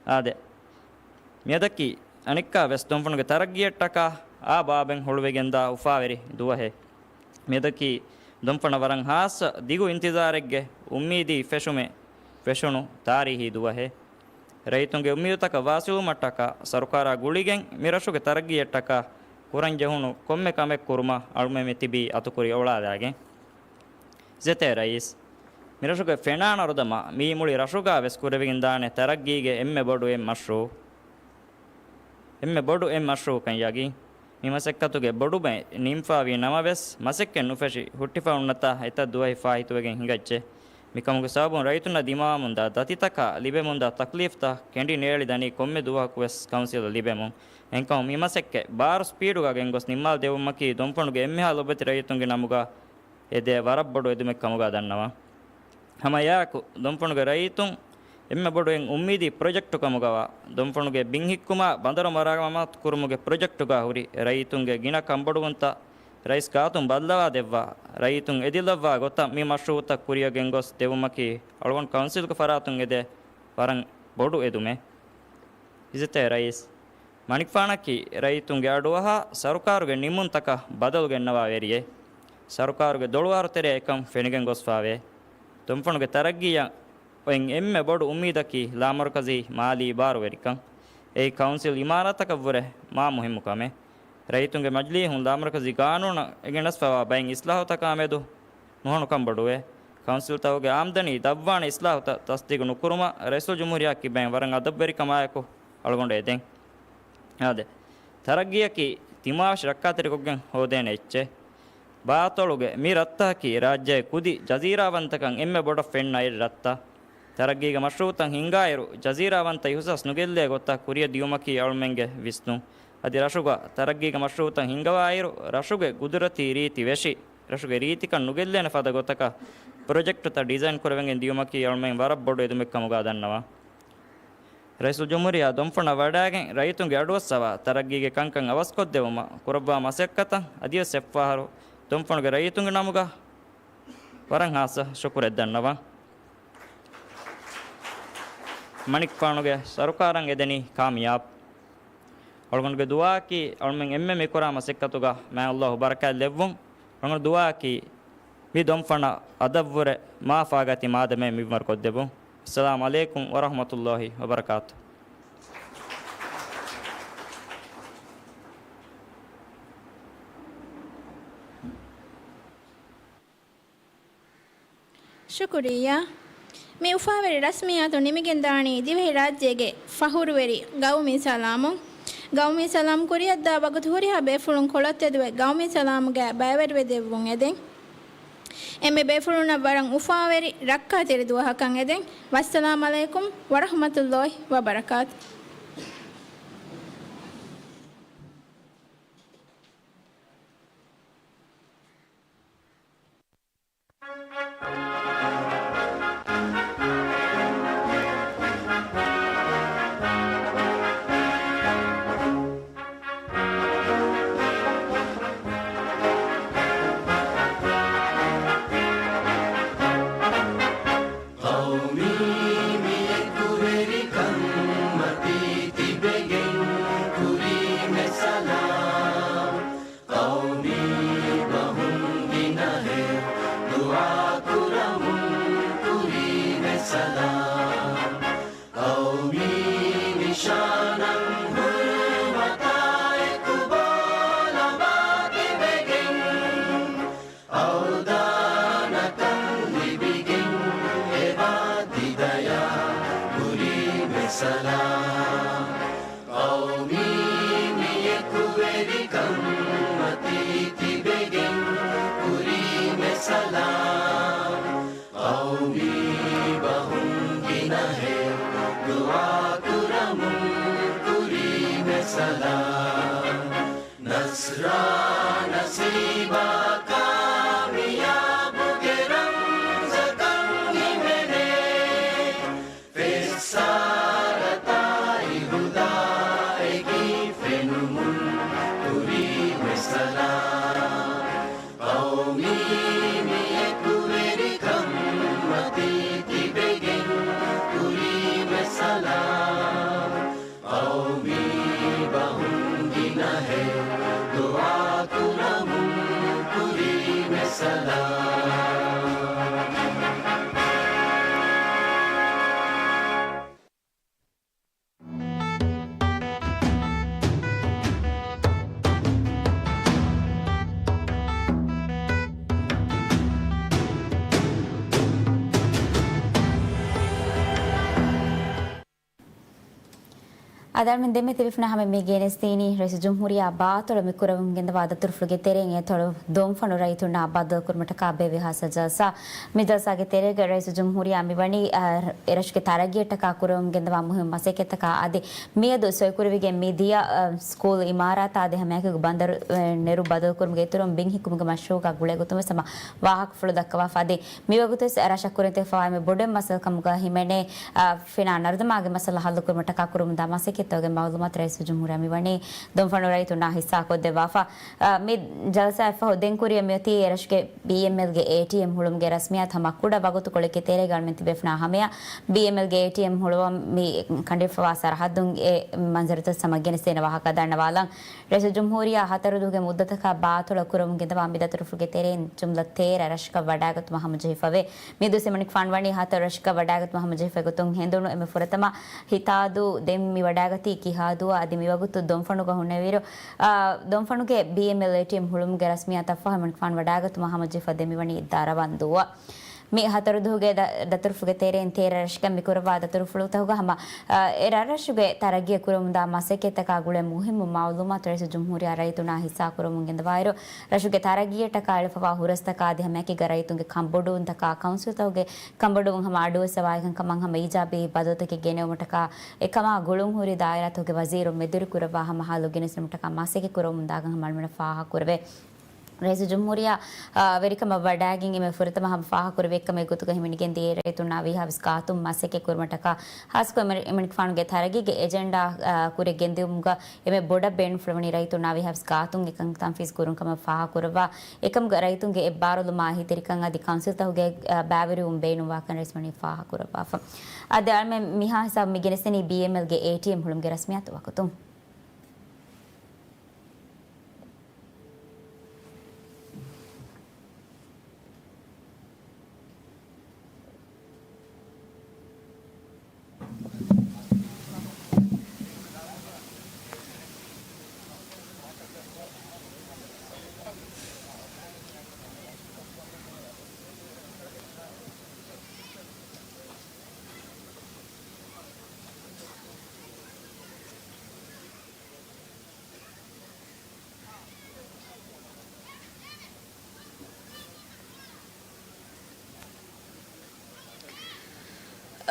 އާދެ، މިއަދަކީ އަނެއްކާވެސް ދޮންފަނުގެ ތަރައްގީއަށްޓަކާ އާ ބާބެން ހުޅުވިގެންދާ އުފާވެރި ދުވަހެއް. މިއަދަކީ ދޮންފަނަށް ވަރަށް ހާއްސަ ދިގު އިންތިޒާރެއްގެ އުއްމީދީ ފެށުމެއް ފެށުނު ތާރީހީ ދުވަހެއް. ރައްޔިތުންގެ އުއްމީދުތަކަށް ވާސިލުވުމަށްޓަކާ ސަރުކާރާ ގުޅިގެން މި ރަށުގެ ތަރައްގީއަށްޓަކާ ކުރަން ޖެހުނު ކޮންމެ ކަމެއް ކުރުމަށް އަޅުމެން މި ތިބީ އަތުކުރި އޮޅާލާގެން. އިއްޒަތްތެރި ރައީސް، މިރަށުގެ ފެނާނަރު ދަމާ މީ މުޅި ރަށުގާވެސް ކުރެވިގެންދާނެ ތަރައްގީގެ އެންމެ ބޮޑު އެއް މަޝްރޫއު، އެންމެ ބޮޑު އެއް މަޝްރޫއުކަން ޔަގީން. މި މަސައްކަތުގެ ބޮޑު ބައެއް ނިންފާވީ ނަމަވެސް، މަސައްކަތް ނުފެށި ހުއްޓިފަ އޮންނަތާ އެތައް ދުވަހެއް ފާހިތުވެގެން ހިނގައްޖެ. މިކަމުގެ ސަބަބުން ރައްޔިތުންނަށް ދިމާވަމުންދާ ދަތިތަކާ ލިބެމުންދާ ތަކްލީފްތައް ކެނޑި ނޭޅި ދަނީ ކޮންމެ ދުވަހަކުވެސް ކައުންސިލަށް ލިބެމުން. އެހެންކަމުން މި މަސައްކަތް ބާރު ސްޕީޑުގަ ގެންގޮސް ނިންމާލަދެއްވުމަކީ ދޮންފަނުގެ އެންމެހާ ލޮބުވެތި ރައްޔިތުންގެ ނަމުގަ އެދޭ ވަރަށް ބޮޑު އެދުމެއް ކަމުގަ ދަންނަވަން. ހަމަ އެއާއެކު، ދޮންފަނުގެ ރައްޔިތުން އެންމެ ބޮޑު އެއް އުއްމީދީ ޕްރޮޖެކްޓު ކަމުގަވާ، ދޮންފަނުގެ ބިން ހިއްކުމާ ބަނދަރު މަރާމާތު ކުރުމުގެ ޕްރޮޖެކްޓުގަ ހުރި ރައްޔިތުންގެ ގިނަ ކަންބޮޑުވުންތައް ރައީސް ގާތުން ބައްލަވާ ދެއްވާ، ރައްޔިތުން އެދިލައްވާ ގޮތަށް މި މަޝްރޫއުތައް ކުރިއަށް ގެންގޮސް ދެއްވުމަކީ އަޅުގަނޑު ކައުންސިލްގެ ފަރާތުން އެދޭ ވަރަށް ބޮޑު އެދުމެއް. އިއްޒަތްތެރި ރައީސް، މަނިކުފާނަކީ ރައްޔިތުންގެ އަޑުއަހާ ސަރުކާރުގެ ނިންމުންތަކަށް ބަދަލު ގެންނަވާ ވެރިއެއް. ސަރުކާރުގެ ދޮޅުވާރު ތެރެއަށް އެކަން ފެނިގެން ގޮސްފާވޭ. ދޮންފަނުގެ ތަރައްގީއަށް އޮތް އެންމެ ބޮޑު އުއްމީދަކީ ލާމަރުކަޒީ މާލީ ބާރުވެރިކަން. އެއީ ކައުންސިލް އިމާރާތަކަށްވުރެ މާ މުހިއްމު ކަމެއް. ރައްޔިތުންގެ މަޖިލީހުން ލާމަރުކަޒީ ގާނޫނަށް ގެނެސްފަވާ ބައެއް އިސްލާހުތަކާމެދު ނުހަނުކަން ބޮޑުވޭ. ކައުންސިލްތަކުގެ އާމްދަނީ ދަށްވާނެ އިސްލާހުތައް ތަސްދީގު ނުކުރުމަށް ރައީސުލްޖުމްހޫރިއްޔާ ކިބައިން ވަރަށް އަދަބުވެރިކަމާއެކު އަޅުގަނޑު އެދެން. އާދެ، ތަރައްގީއަކީ ތިމާވެށި ރައްކާތެރިކޮށްގެން ހޯދޭނެ އެއްޗެއް. ބާތޮޅުގެ މި ރަށްތަކަކީ ރާއްޖޭގެ ކުދި ޖަޒީރާވަންތަކަން އެންމެ ބޮޑަށް ފެންނަ އެއް ރަށްތައް. ތަރައްގީގެ މަޝްރޫއުތައް ހިންގާއިރު، ޖަޒީރާވަންތަ އިހުސާސް ނުގެއްލޭ ގޮތަށް ކުރިއަށް ދިޔުމަކީ އަޅުމެންގެ ވިސްނުން. އަދި ރަށުގަ ތަރައްގީގެ މަޝްރޫއުތައް ހިންގަވާއިރު، ރަށުގެ ގުދުރަތީ ރީތި ވެށި، ރަށުގެ ރީތިކަން ނުގެއްލޭނެ ފަދަ ގޮތަކަށް ޕްރޮޖެކްޓުތައް ޑިޒައިން ކުރެވެން ދިޔުމަކީ އަޅުމެން ވަރަށް ބޮޑު އެދުމެއް ކަމުގަ ދަންނަވަން. ރައީސުލްޖުމްހޫރިއްޔާ ދޮންފަނަށް ވަޑައިގެން ރައްޔިތުންގެ އަޑުއައްސަވާ ތަރައްގީގެ ކަންކަން އަވަސްކޮށްދެއްވުމަށް ކުރައްވާ މަސައްކަތަށް އަދިވެސް އެއްފަހަރު ދޮންފަނުގެ ރައްޔިތުންގެ ނަމުގަ ވަރަށް ހާއްސަ ޝުކުރެއް ދަންނަވަން. މަނިކުފާނުގެ ސަރުކާރަށް އެދެނީ ކާމިޔާބު. އަޅުގަނޑުގެ ދުޢާއަކީ އަޅުމެން އެންމެ މި ކުރާ މަސައްކަތުގަ މާތް ﷲ ބަރަކާތް ލެއްވުން. އަޅުގަނޑު ދުޢާއަކީ މި ދޮންފަނަށް އަދަށްވުރެ މާ ފާގަތި މާދަމައެއް މިންވަރު ކޮށްދެއްވުން. އައްސަލާމު ޢަލައިކުމް ވަރަޙްމަތުﷲ ވަބަރަކާތު. ޝުކުރިއްޔާ. މި އުފާވެރި ރަސްމިއްޔާތު ނިމިގެންދާނީ ދިވެހިރާއްޖޭގެ ފަޚުރުވެރި ގައުމީ ސަލާމުން. ގައުމީ ސަލާމް ކުރިއަށްދާ ވަގުތު ހުރިހާ ބޭފުޅުން ކޮޅަށްތެދުވެ ގައުމީ ސަލާމުގައި ބައިވެރިވެ ދެއްވުން އެދެން. އެންމެ ބޭފުޅުންނަށް ވަރަށް އުފާވެރި ރައްކާތެރި ދުވަހަކަށް އެދެން. ވައްސަލާމް ޢަލައިކުމް ވަރަޙްމަތުﷲ ވަބަރަކާތު. ޤައުމީ މި އެކުވެރިކަން މަތީ ތިބެގެން ކުރީމެ ސަލާމް. ޤައުމީ ބަހުން ގިނަހެއް ދުޢާ ކުރަމުން ކުރީމެ ސަލާމް. ޤައުމީ ނިޝާނަށް ހުރުމަތާ އެކު ބޯލަމާ ތިބެގެން އަޅުދާނަކަން ލިބިގެން އެބާ ތިދަޔާ ކުރީމެ ސަލާމް. ޤައުމީ މި އެކުވެރިކަން މަތީ ތިބެގެން ކުރީމެ ސަލާމް. ޤައުމީ ބަހުން ގިނަހެއް ދުޢާ ކުރަމުން ކުރީމެ ސަލާމް. ނަސްރާ ނަސީބާ ކާމިޔާބުގެ ރަމްޒަކަށް ހިމެނޭ. ފެއްސާރަތާއި ހުދާއެކީ ފެނުމުން ކުރީމެ ސަލާމް. ޤައުމީ މި އެކުވެރިކަން މަތީ ތިބެގެން ކުރީމެ ސަލާމް. ޤައުމީ ބަހުން ގިނަހެއް ދުޢާ ކުރަމުން ކުރީމެ ސަލާމް. އަދި އަޅުމެން ދެންމެ ތިބިފުނާ ހަމަ މި ގެނެސްދީނީ ރައީސުލްޖުމްހޫރިއްޔާ ބާތޮޅަށް މި ކުރަމުން ގެންދަވާ ދަތުރުފުޅުގެ ތެރެއިން އެތޮޅު ދޮންފަނު ރައްޔިތުންނާ ބައްދަލުކުރުމަށްޓަކާ ބޭއްވި ހާއްސަ ޖަލްސާ. މި ޖަލްސާގެ ތެރޭގަ ރައީސުލްޖުމްހޫރިއްޔާ މިވަނީ، އަ، އެރަށުގެ ތަރައްގީއަށްޓަކާ ކުރަމުން ގެންދަވާ މުހިންމު މަސައްކަތްތަކާ އަދި މިއަދު ސޮއިކުރެވިގެން މި ދިޔަ، އަ، ސްކޫލް އިމާރާތާ އަދި ހަމައެކުގެ ބަނދަރު، އަ، ނެރު ބަދަލުކުރުމުގެ އިތުރުން ބިން ހިއްކުމުގެ މަޝްރޫޢުގަ ގުޅޭ ގޮތުން ވެސް ހަމަ ވާހަކަފުޅު ދައްކަވާފަ އަދި މިވަގުތުވެސް ރަށަށް ކުރިން ތިބިފަވާ އެންމެ ބޮޑެއް މައްސަލަކަމުގަ ހިމެނޭ، އަ، ފެނާ ނަރުދަމާގެ މައްސަލަ ހައްލުކުރުމަށްޓަކާ ކުރަމުންދާ މަސައްކަތްތަކުގެ މައުލޫމާތު ރައީސުލްޖުމްހޫރިއްޔާ މިވަނީ ދޮންފަނު ރައްޔިތުންނާ ހިއްސާކޮށްދެއްވާފަ. އަ، މި ޖަލްސާއަށްފަހު ދެން ކުރިއަށް މިއޮތީ އެރަށުގެ ބީއެމްއެލްގެ އޭޓީއެމް ހުޅުމުގެ ރަސްމިއްޔާތު ހަމަ ކުޑަ ވަގުތުކޮޅެއްގެ ތެރޭގަ އަޅުމެން ތިބޭފުނާ ހަމަޔަށް ބީއެމްއެލްގެ އޭޓީއެމް ހުޅުވަން މި ކަނޑައެޅިފަވާ ސަރަހައްދުން އެ މަންޒަރުތައް ހަމަ ގެނެސްދޭނެ ވާހަކަ ދަންނަވާލަން. ރައީސުލްޖުމްހޫރިއްޔާ ހަތަރު ދުވަހުގެ މުއްދަތަކާ ބާތޮޅަށް ކުރަމުން ގެންދަވާ މި ދަތުރުފުޅުގެ ތެރެއިން ޖުމްލަ ތޭރަ ރަށަކަށް ވަޑައިގަތުމަށް ހަމަޖެހިފަވޭ. މިއަދު އެމަނިކުފާނު ވަނީ ހަތަރު ރަށަކަށް ވަޑައިގަތުމަށް ހަމަޖެހިފައި ގޮތުން ހެނދުނު އެންމެ ފުރަތަމަ ހިތާދޫ، ދެން މި ވަޑައިގަތީ ކިހާދޫއަށް އަދި މިވަގުތު ދޮންފަނުގަ ހުންނެވިއިރު، އާ، ދޮންފަނުގެ ބީއެމްއެލް އޭޓީއެމް ހުޅުމުގެ ރަސްމިއްޔާތަށްފަހު އެމަނިކުފާނު ވަޑައިގަތުމަށް ހަމަޖެހިފަ ދެން މިވަނީ ދަރަވަންދޫއަށް. މި ހަތަރު ދުވަހުގެ ދަ-، ދަތުރުފުޅުގެ ތެރެއިން ތޭރަ ރަށަކަށް މި ކުރައްވާ ދަތުރުފުޅުތަކުގަ ހަމަ، އާ، އެ ރަށްރަށުގެ ތަރައްގީއަށް ކުރަމުންދާ މަސައްކަތްތަކާ ގުޅޭ މުހިއްމު މައުލޫމާތު ރައީސުލްޖުމްހޫރިއްޔާ ރައްޔިތުންނާ ހިއްސާކުރަމުން ގެންދަވާއިރު، ރަށުގެ ތަރައްގީއަށްޓަކާ އެޅިފަވާ ހުރަސްތަކާ އަދި ހަމައެކީގަ ރައްޔިތުންގެ ކަންބޮޑުވުންތަކާ ކައުންސިލްތަކުގެ ކަންބޮޑުވުން ހަމަ އަޑުއައްސަވާ އެކަންކަމަށް ހަމަ އީޖާބީ ބަދަލުތަކެއް ގެނެވުމަށްޓަކާ އެކަމާ ގުޅުންހުރި ދާއިރާތަކުގެ ވަޒީރުން މެދުވެރިކުރައްވާ ހަމަ ހައްލު ގެނެސްދިނުމަށްޓަކާ މަސައްކަތް ކުރަމުންދާކަން ހަމަ އަޅުމެންނަށް ފާހަގަކުރެވޭ. ރައީސުލްޖުމްހޫރިއްޔާ، އާ، ވެރިކަމަށް ވަޑައިގެން އެންމެ ފުރަތަމަ ހަމަ ފާހަގަކުރެވި އެއްކަމެއް ގޮތުގަ ހިމެނިގެންދިޔަ ރައްޔިތުންނާ ވީހާވެސް ގާތުން މަސައްކަތް ކުރުމަށްޓަކާ ހާއްސަކޮށް އެމަ-، އެމަނިކުފާނުގެ ތަރައްގީގެ އެޖެންޑާ، އާ، ކުރިއަށް ގެންދިއުމުގަ އެންމެ ބޮޑަށް ބޭނުންފުޅުވަނީ ރައްޔިތުންނާ ވީހާވެސް ގާތުން އެކަން ތަންފީޒު ކުރުން ކަމަށް ފާހަގަކުރައްވާ، އެކަމުގަ ރައްޔިތުންގެ އެއްބާރުލުމާ އެހީތެރިކަން އަދި ކައުންސިލްތަކުގެ، އާ، ބައިވެރިވުން ބޭނުންވާކަން ރައީސް ވަނީ ފާހަގަކުރައްވާފަ. އަދި އަޅުމެން މިހާ ހިސާބު މި ގެނެސްދެނީ ބީއެމްއެލްގެ އޭޓީއެމް ހުޅުމުގެ ރަސްމިއްޔާތު ވަގުތު.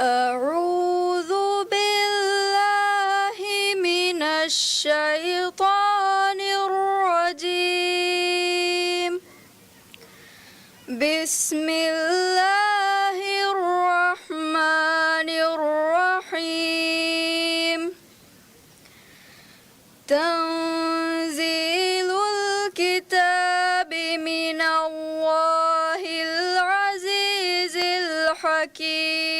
أعوذ بالله من الشيطان الرجيم. بسم الله الرحمن الرحيم. تنزيل الكتاب من الله العزيز الحكيم.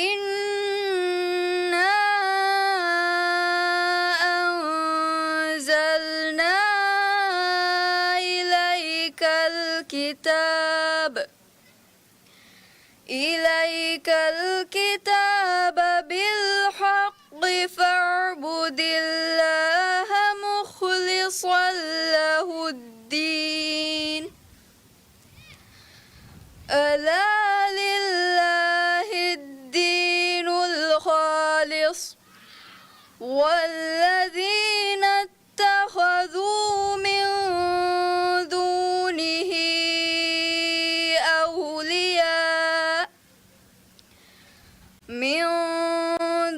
إنا أنزلنا إليك الكتاب إليك الكتاب بالحق فاعبد الله مخلصا له الدين. ألا لله الدين الخالص والذين اتخذوا من دونه أولياء من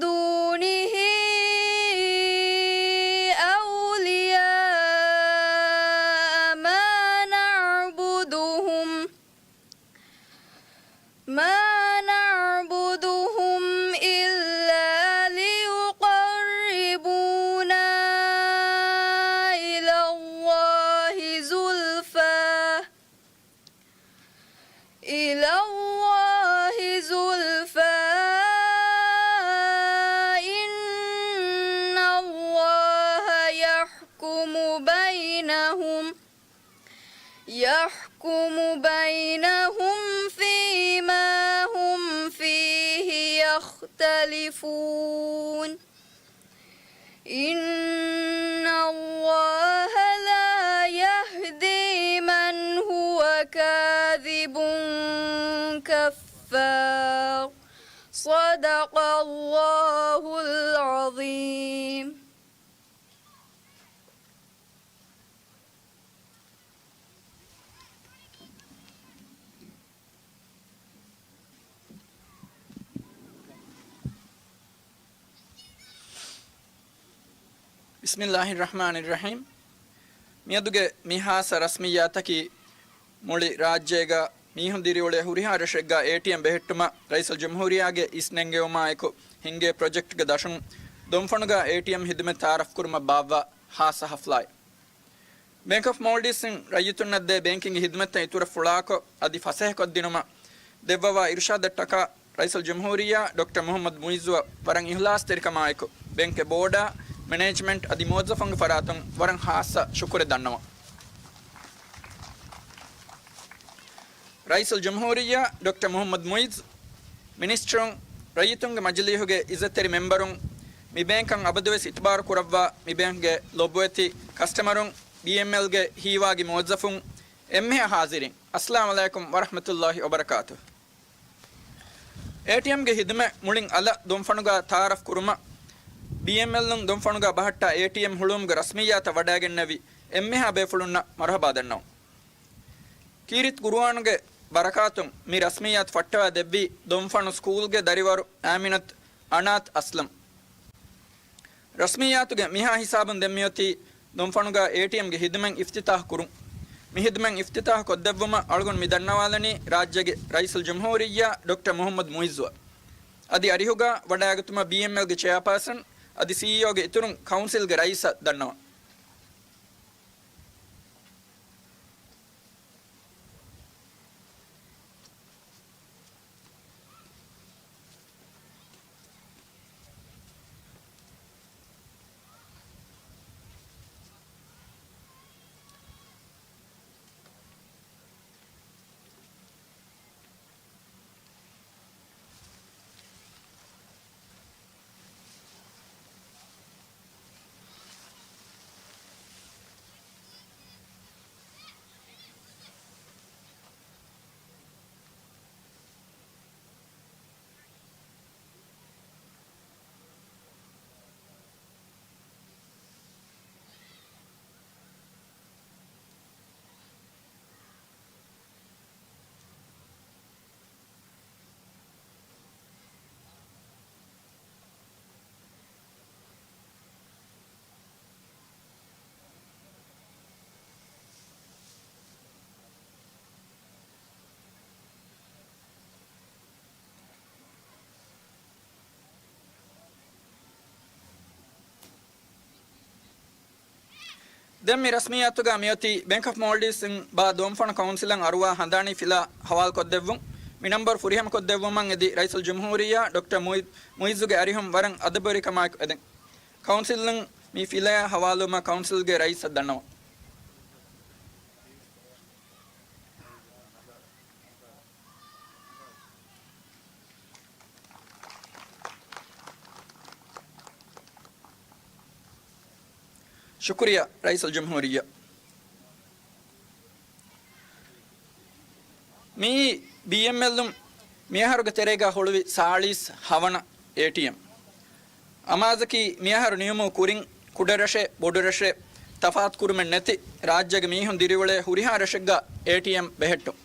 دونه إلى الله زلفى إن الله يحكم بينهم يحكم بينهم فيما هم فيه يختلفون إن الله لا يهدي من هو كاذب كفار صدق الله العظيم بسم الله الرحمن الرحيم. މިއަދުގެ މި ހާއްސަ ރަސްމިއްޔާތަކީ މުޅި ރާއްޖޭގަ މީހުން ދިރިއުޅޭ ހުރިހާ ރަށެއްގަ އޭޓީއެމް ބެހެއްޓުމަށް ރައީސުލްޖުމްހޫރިއްޔާގެ އިސްނެންގެވުމާއެކު ހިންގޭ ޕްރޮޖެކްޓްގެ ދަށުން ދޮންފަނުގަ އޭޓީއެމް ހިދުމަތް ތައާރަފްކުރުމަށް ބާއްވާ ހާއްސަ ހަފްލާއެއް. ބޭންކް އޮފް މޯލްޑިވްސްއިން ރައްޔިތުންނަށް ދޭ ބޭންކިންގ ހިދުމަތްތައް އިތުރަށް ފުޅާކޮށް، އަދި ފަސޭހަކޮށްދިނުމަށް ދެއްވަވާ އިރުޝާދަށްޓަކާ ރައީސުލްޖުމްހޫރިއްޔާ ޑޮކްޓަރ މުހައްމަދު މުއިއްޒުއަށް ވަރަށް އިހްލާސްތެރިކަމާއެކު، ބޭންކްގެ ބޯޑާ، މެނޭޖްމަންޓް އަދި މުވައްޒަފުންގެ ފަރާތުން ވަރަށް ހާއްސަ ޝުކުރެއް ދަންނަވަން. ރައީސުލްޖުމްހޫރިއްޔާ ޑޮކްޓަރ މުހައްމަދު މުއިއްޒު، މިނިސްޓަރުން، ރައްޔިތުންގެ މަޖިލީހުގެ އިއްޒަތްތެރި މެމްބަރުން، މި ބޭންކަށް އަބަދުވެސް އިތުބާރު ކުރައްވާ، މި ބޭންކްގެ ލޮބުވެތި ކަސްޓަމަރުން، ބީއެމްއެލްގެ ހީވާގި މުވައްޒަފުން، އެންމެހާ ހާޒިރީން، އައްސަލާމް ޢަލައިކުމް ވަރަޙްމަތުﷲި ވަބަރަކާތުހު. އޭޓީއެމްގެ ހިދުމަތް މުޅިން އަލަށް ދޮންފަނުގަ ތައާރަފް ކުރުމަށް، ބީއެމްއެލުން ދޮންފަނުގަ ބަހައްޓާ އޭޓީއެމް ހުޅުވުމުގެ ރަސްމިއްޔާތަށް ވަޑައިގެންނެވި އެންމެހާ ބޭފުޅުންނަށް މަރުޙަބާ ދަންނަވަން. ކީރިތި ޤުރުއާނުގެ ބަރަކާތުން މި ރަސްމިއްޔާތު ފައްޓަވާ ދެއްވީ ދޮންފަނު ސްކޫލްގެ ދަރިވަރު އާމިނަތު އަނާތް އަސްލަމް. ރަސްމިއްޔާތުގެ މިހާ ހިސާބުން ދެން މިއޮތީ ދޮންފަނުގަ އޭޓީއެމްގެ ހިދުމަތް އިފްތިތާޙު ކުރުން. މި ހިދުމަތް އިފްތިތާޙު ކޮށްދެއްވުމަށް އަޅުގަނޑު މި ދަންނަވާލަނީ ރާއްޖޭގެ ރައީސުލްޖުމްހޫރިއްޔާ ޑޮކްޓަރ މުޙައްމަދު މުޢިއްޒުއަށް. އަދި އަރިހުގަ ވަޑައިގަތުމަށް ބީއެމްއެލްގެ ޗެއާޕާސަން އަދި ސީއީއޯގެ އިތުރުން ކައުންސިލްގެ ރައީސަށް ދަންނަވަން. ދެން މި ރަސްމިއްޔާތުގަ މިއޮތީ ބޭންކް އޮފް މޯލްޑިވްސްއިން ބާ ދޮންފަނު ކައުންސިލަށް އަރުވާ ހަނދާނީ ފިލާ ހަވާލުކޮށްދެއްވުން. މި ނަންބަރު ފުރިހަމަކޮށްދެއްވުމަށް އެދި ރައީސުލްޖުމްހޫރިއްޔާ ޑޮކްޓަރ މުއި-، މުއިއްޒުގެ އަރިހުން ވަރަށް އަދަބުވެރިކަމާއެކު އެދެން. ކައުންސިލުން މި ފިލާ ހަވާލުވުމަށް ކައުންސިލްގެ ރައީސަށް ދަންނަވަން. ޝުކުރިއްޔާ ރައީސުލްޖުމްހޫރިއްޔާ. މިއީ ބީއެމްއެލުން މިއަހަރުގެ ތެރޭގަ ހުޅުވި ސާޅީސް ހަވަނަ އޭޓީއެމް. އަމާޒަކީ މިއަހަރު ނިމުމުގެ ކުރިން ކުޑަރަށެއް ބޮޑުރަށެއް ތަފާތުކުރުމެއް ނެތި ރާއްޖޭގެ މީހުން ދިރިއުޅޭ ހުރިހާ ރަށެއްގަ އޭޓީއެމް ބެހެއްޓުން.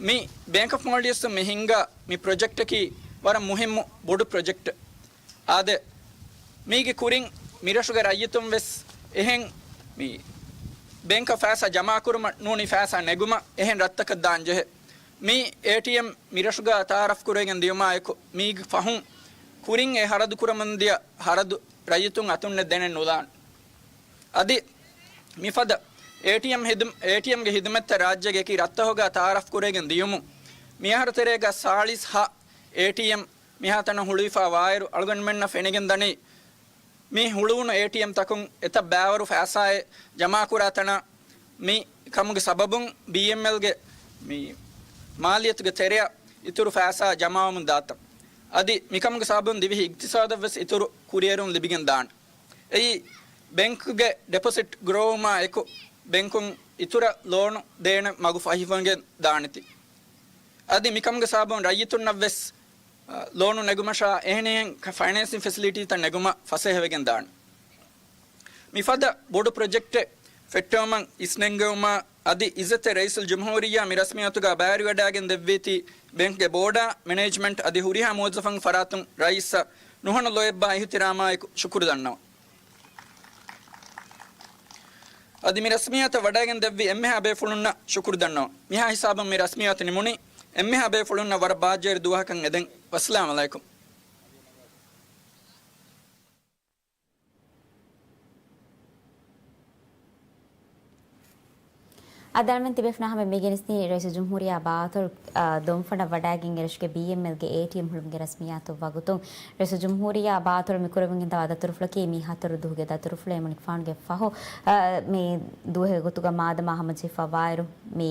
މި ބޭންކް އޮފް މޯލްޑިވްސް މި ހިންގާ މި ޕްރޮޖެކްޓަކީ ވަރަށް މުހިއްމު ބޮޑު ޕްރޮޖެކްޓެއް. އާދެ، މީގެ ކުރިން މިރަށުގެ ރައްޔިތުން ވެސް އެހެން މި ބޭންކަށް ފައިސާ ޖަމާކުރުމަށް ނޫނީ ފައިސާ ނެގުމަށް އެހެން ރަށްތަކަށް ދާން ޖެހޭ. މި އޭޓީއެމް މިރަށުގަ ތައާރަފް ކުރެވިގެން ދިޔުމާއެކު، މީގެ ފަހުން ކުރިން އެ ހަރަދު ކުރަމުން ދިޔަ ހަރަދު ރައްޔިތުން އަތުންނެއް ދެނެއް ނުލާނެ. އަދި މިފަދަ އޭޓީއެމް ހިދު-، އޭޓީއެމްގެ ހިދުމަތްތައް ރާއްޖޭގެ އެކި ރަށްތަކުގަ ތައާރަފް ކުރެވިގެން ދިޔުމުން މިއަހަރު ތެރޭގަ ސާޅީސް ހަ އޭޓީއެމް މިހާތަނަށް ހުޅުވިފަ ވާއިރު، އަޅުގަނޑުމެންނަށް ފެނިގެން ދަނީ، މި ހުޅުވުނު އޭޓީއެމް ތަކުން އެތައް ބައިވަރު ފައިސާއެއް ޖަމާކުރާ ތަނަށް. މި ކަމުގެ ސަބަބުން ބީއެމްއެލްގެ މި މާލިޔަތުގެ ތެރެއަށް އިތުރު ފައިސާ ޖަމާވަމުން ދާތަން. އަދި މިކަމުގެ ސަބަބުން ދިވެހި އިގްތިސާދަށްވެސް އިތުރު ކުރިއެރުން ލިބިގެން ދާނެ. އެއީ، ބެންކުގެ ޑެޕޮސިޓް ގްރޯވުމާ އެކު، ބެންކުން އިތުރަށް ލޯނު ދޭނެ މަގު ފަހިވެގެން ދާނެތީ. އަދި މިކަމުގެ ސަބަބުން ރައްޔިތުންނަށްވެސް، އަ، ލޯނު ނެގުމަށާ އެހެނިހެން ފައިނޭންސިން ފެސިލިޓީތައް ނެގުމަށް ފަސޭހަވެގެން ދާނެ. މިފަދަ ބޮޑު ޕްރޮޖެކްޓެއް ފެއްޓެވުމަށް އިސްނެންގެވުމާ އަދި އިއްޒަތްތެރި ރައީސުލްޖުމްހޫރިއްޔާ މި ރަސްމިއްޔާތުގަ ބައިވެރިވަޑައިގެން ދެއްވީތީ، ބޭންކްގެ ބޯޑާ، މެނޭޖްމަންޓް އަދި ހުރިހާ މުވައްޒަފުން ފަރާތުން ރައީސަށް ނުހަނު ލޯތްބާ އިހުތިރާމާއެކު ޝުކުރު ދަންނަވަން. އަދި މި ރަސްމިއްޔާތަށް ވަޑައިގެން ދެއްވި އެންމެހާ ބޭފުޅުންނަށް ޝުކުރު ދަންނަވަން. މިހާ ހިސާބުން މި ރަސްމިއްޔާތު ނިމުނީ. އެންމެހާ ބޭފުޅުންނަށް ވަރަށް ބާއްޖަވެރި ދުވަހަކަށް އެދެން. ވައްސަލާމް އަލައިކުމް. އަދި އަޅުމެން ތިބޭފުޅުންނާ ހަމަ މި ގެނެސްދިނީ ރައީސުލްޖުމްހޫރިއްޔާ ބާއްވާތޮޅު، އާ، ދޮންފަނަށް ވަޑައިގެން އެރަށުގެ ބީއެމްއެލްގެ އޭޓީއެމް ހުޅުމުގެ ރަސްމިއްޔާތު ވަގުތުން. ރައީސުލްޖުމްހޫރިއްޔާ ބާއްވާތޮޅު މި ކުރެވިގެންދާ ދަތުރުފުޅަކީ މި ހަތަރު ދުވަހުގެ ދަތުރުފުޅެއް. އެމަނިކުފާނުގެ ފަހު، އާ، މި ދުވަހެއް ގޮތުގަ މާދަމާ ހަމަޖެހިފަ ވާއިރު، މި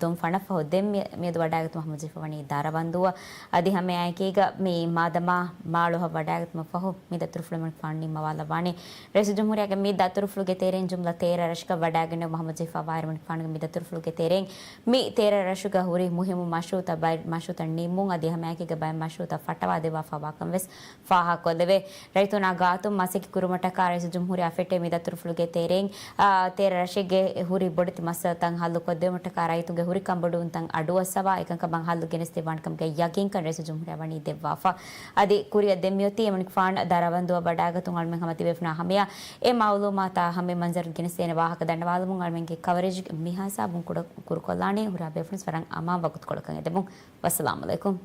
ދޮން ފަނަށް ފަހު ދެން މި-، މިއަދު ވަޑައިގަތުމަށް ހަމަޖެހިފަވަނީ ދަރަވަންދޫއަށް. އަދި ހަމައެއާއެކީގަ މި މާދަމާ މާޅޮހަށް ވަޑައިގަތުމަށް ފަހު މި ދަތުރުފުޅު އެމަނިކުފާނު ނިންމަވާލައްވާނެ. ރައީސުލްޖުމްހޫރިއްޔާގެ މި ދަތުރުފުޅުގެ ތެރެއިން ޖުމްލަ ތޭރަ ރަށަކަށް ވަޑައިގެންނެވުމަށް ހަމަޖެހިފަ ވާއިރު އެމަނިކުފާނުގެ މި ދަތުރުފުޅުގެ ތެރެއިން މި ތޭރަ ރަށުގަ ހުރި މުހިއްމު މަޝްރޫއުތައް ބައި-، މަޝްރޫއުތައް ނިންމުން އަދި ހަމައެކީގަ ބައެއް މަޝްރޫއުތައް ފައްޓަވާ ދެއްވާފަ ވާކަން ވެސް ފާހަގަކޮށްލެވޭ. ރައްޔިތުންނާ ގާތުން މަސައްކަތް ކުރުމަށްޓަކާ ރައީސުލްޖުމްހޫރިއްޔާ ފެއްޓެވި މި ދަތުރުފުޅުގެ ތެރެއިން، އާ، ތޭރަ ރަށެއްގެ ހުރި ބޮޑެތި މައްސަލަތައް ހައްލުކޮށްދެވުމަށްޓަކާ ރައްޔިތުންގެ ހުރި ކަންބޮޑުވުންތައް އަޑުއައްސަވާ، އެކަންކަމަށް ހައްލު ގެނެސްދެއްވާނެ ކަމުގެ ޔަގީންކަން ރައީސުލްޖުމްހޫރިއްޔާ ވަނީ ދެއްވާފަ. އަދި ކުރިއަށް ދެން މިއޮތީ އެމަނިކުފާނު ދަރަވަންދޫއަށް ވަޑައިގަތުން. އަޅުމެން ހަމަ ތިބޭފުޅުންނާ ހަމަޔަށް އެ މައުލޫމާތާ ހަމަ މަންޒަރު ގެނެސްދޭނެ ވާހަކަ ދަންނަވާލަމުން އަޅުމެންގެ ކަވަރޭޖް މިހާ ހިސާބުން ކުޑަ ކުރުކޮށްލާނީ. ހުރިހާ ބޭފުޅުން ވަރަށް އަމާން ވަގުތުކޮޅަކަށް އެދެމުން. ވައްސަލާމް އަލައިކުމް.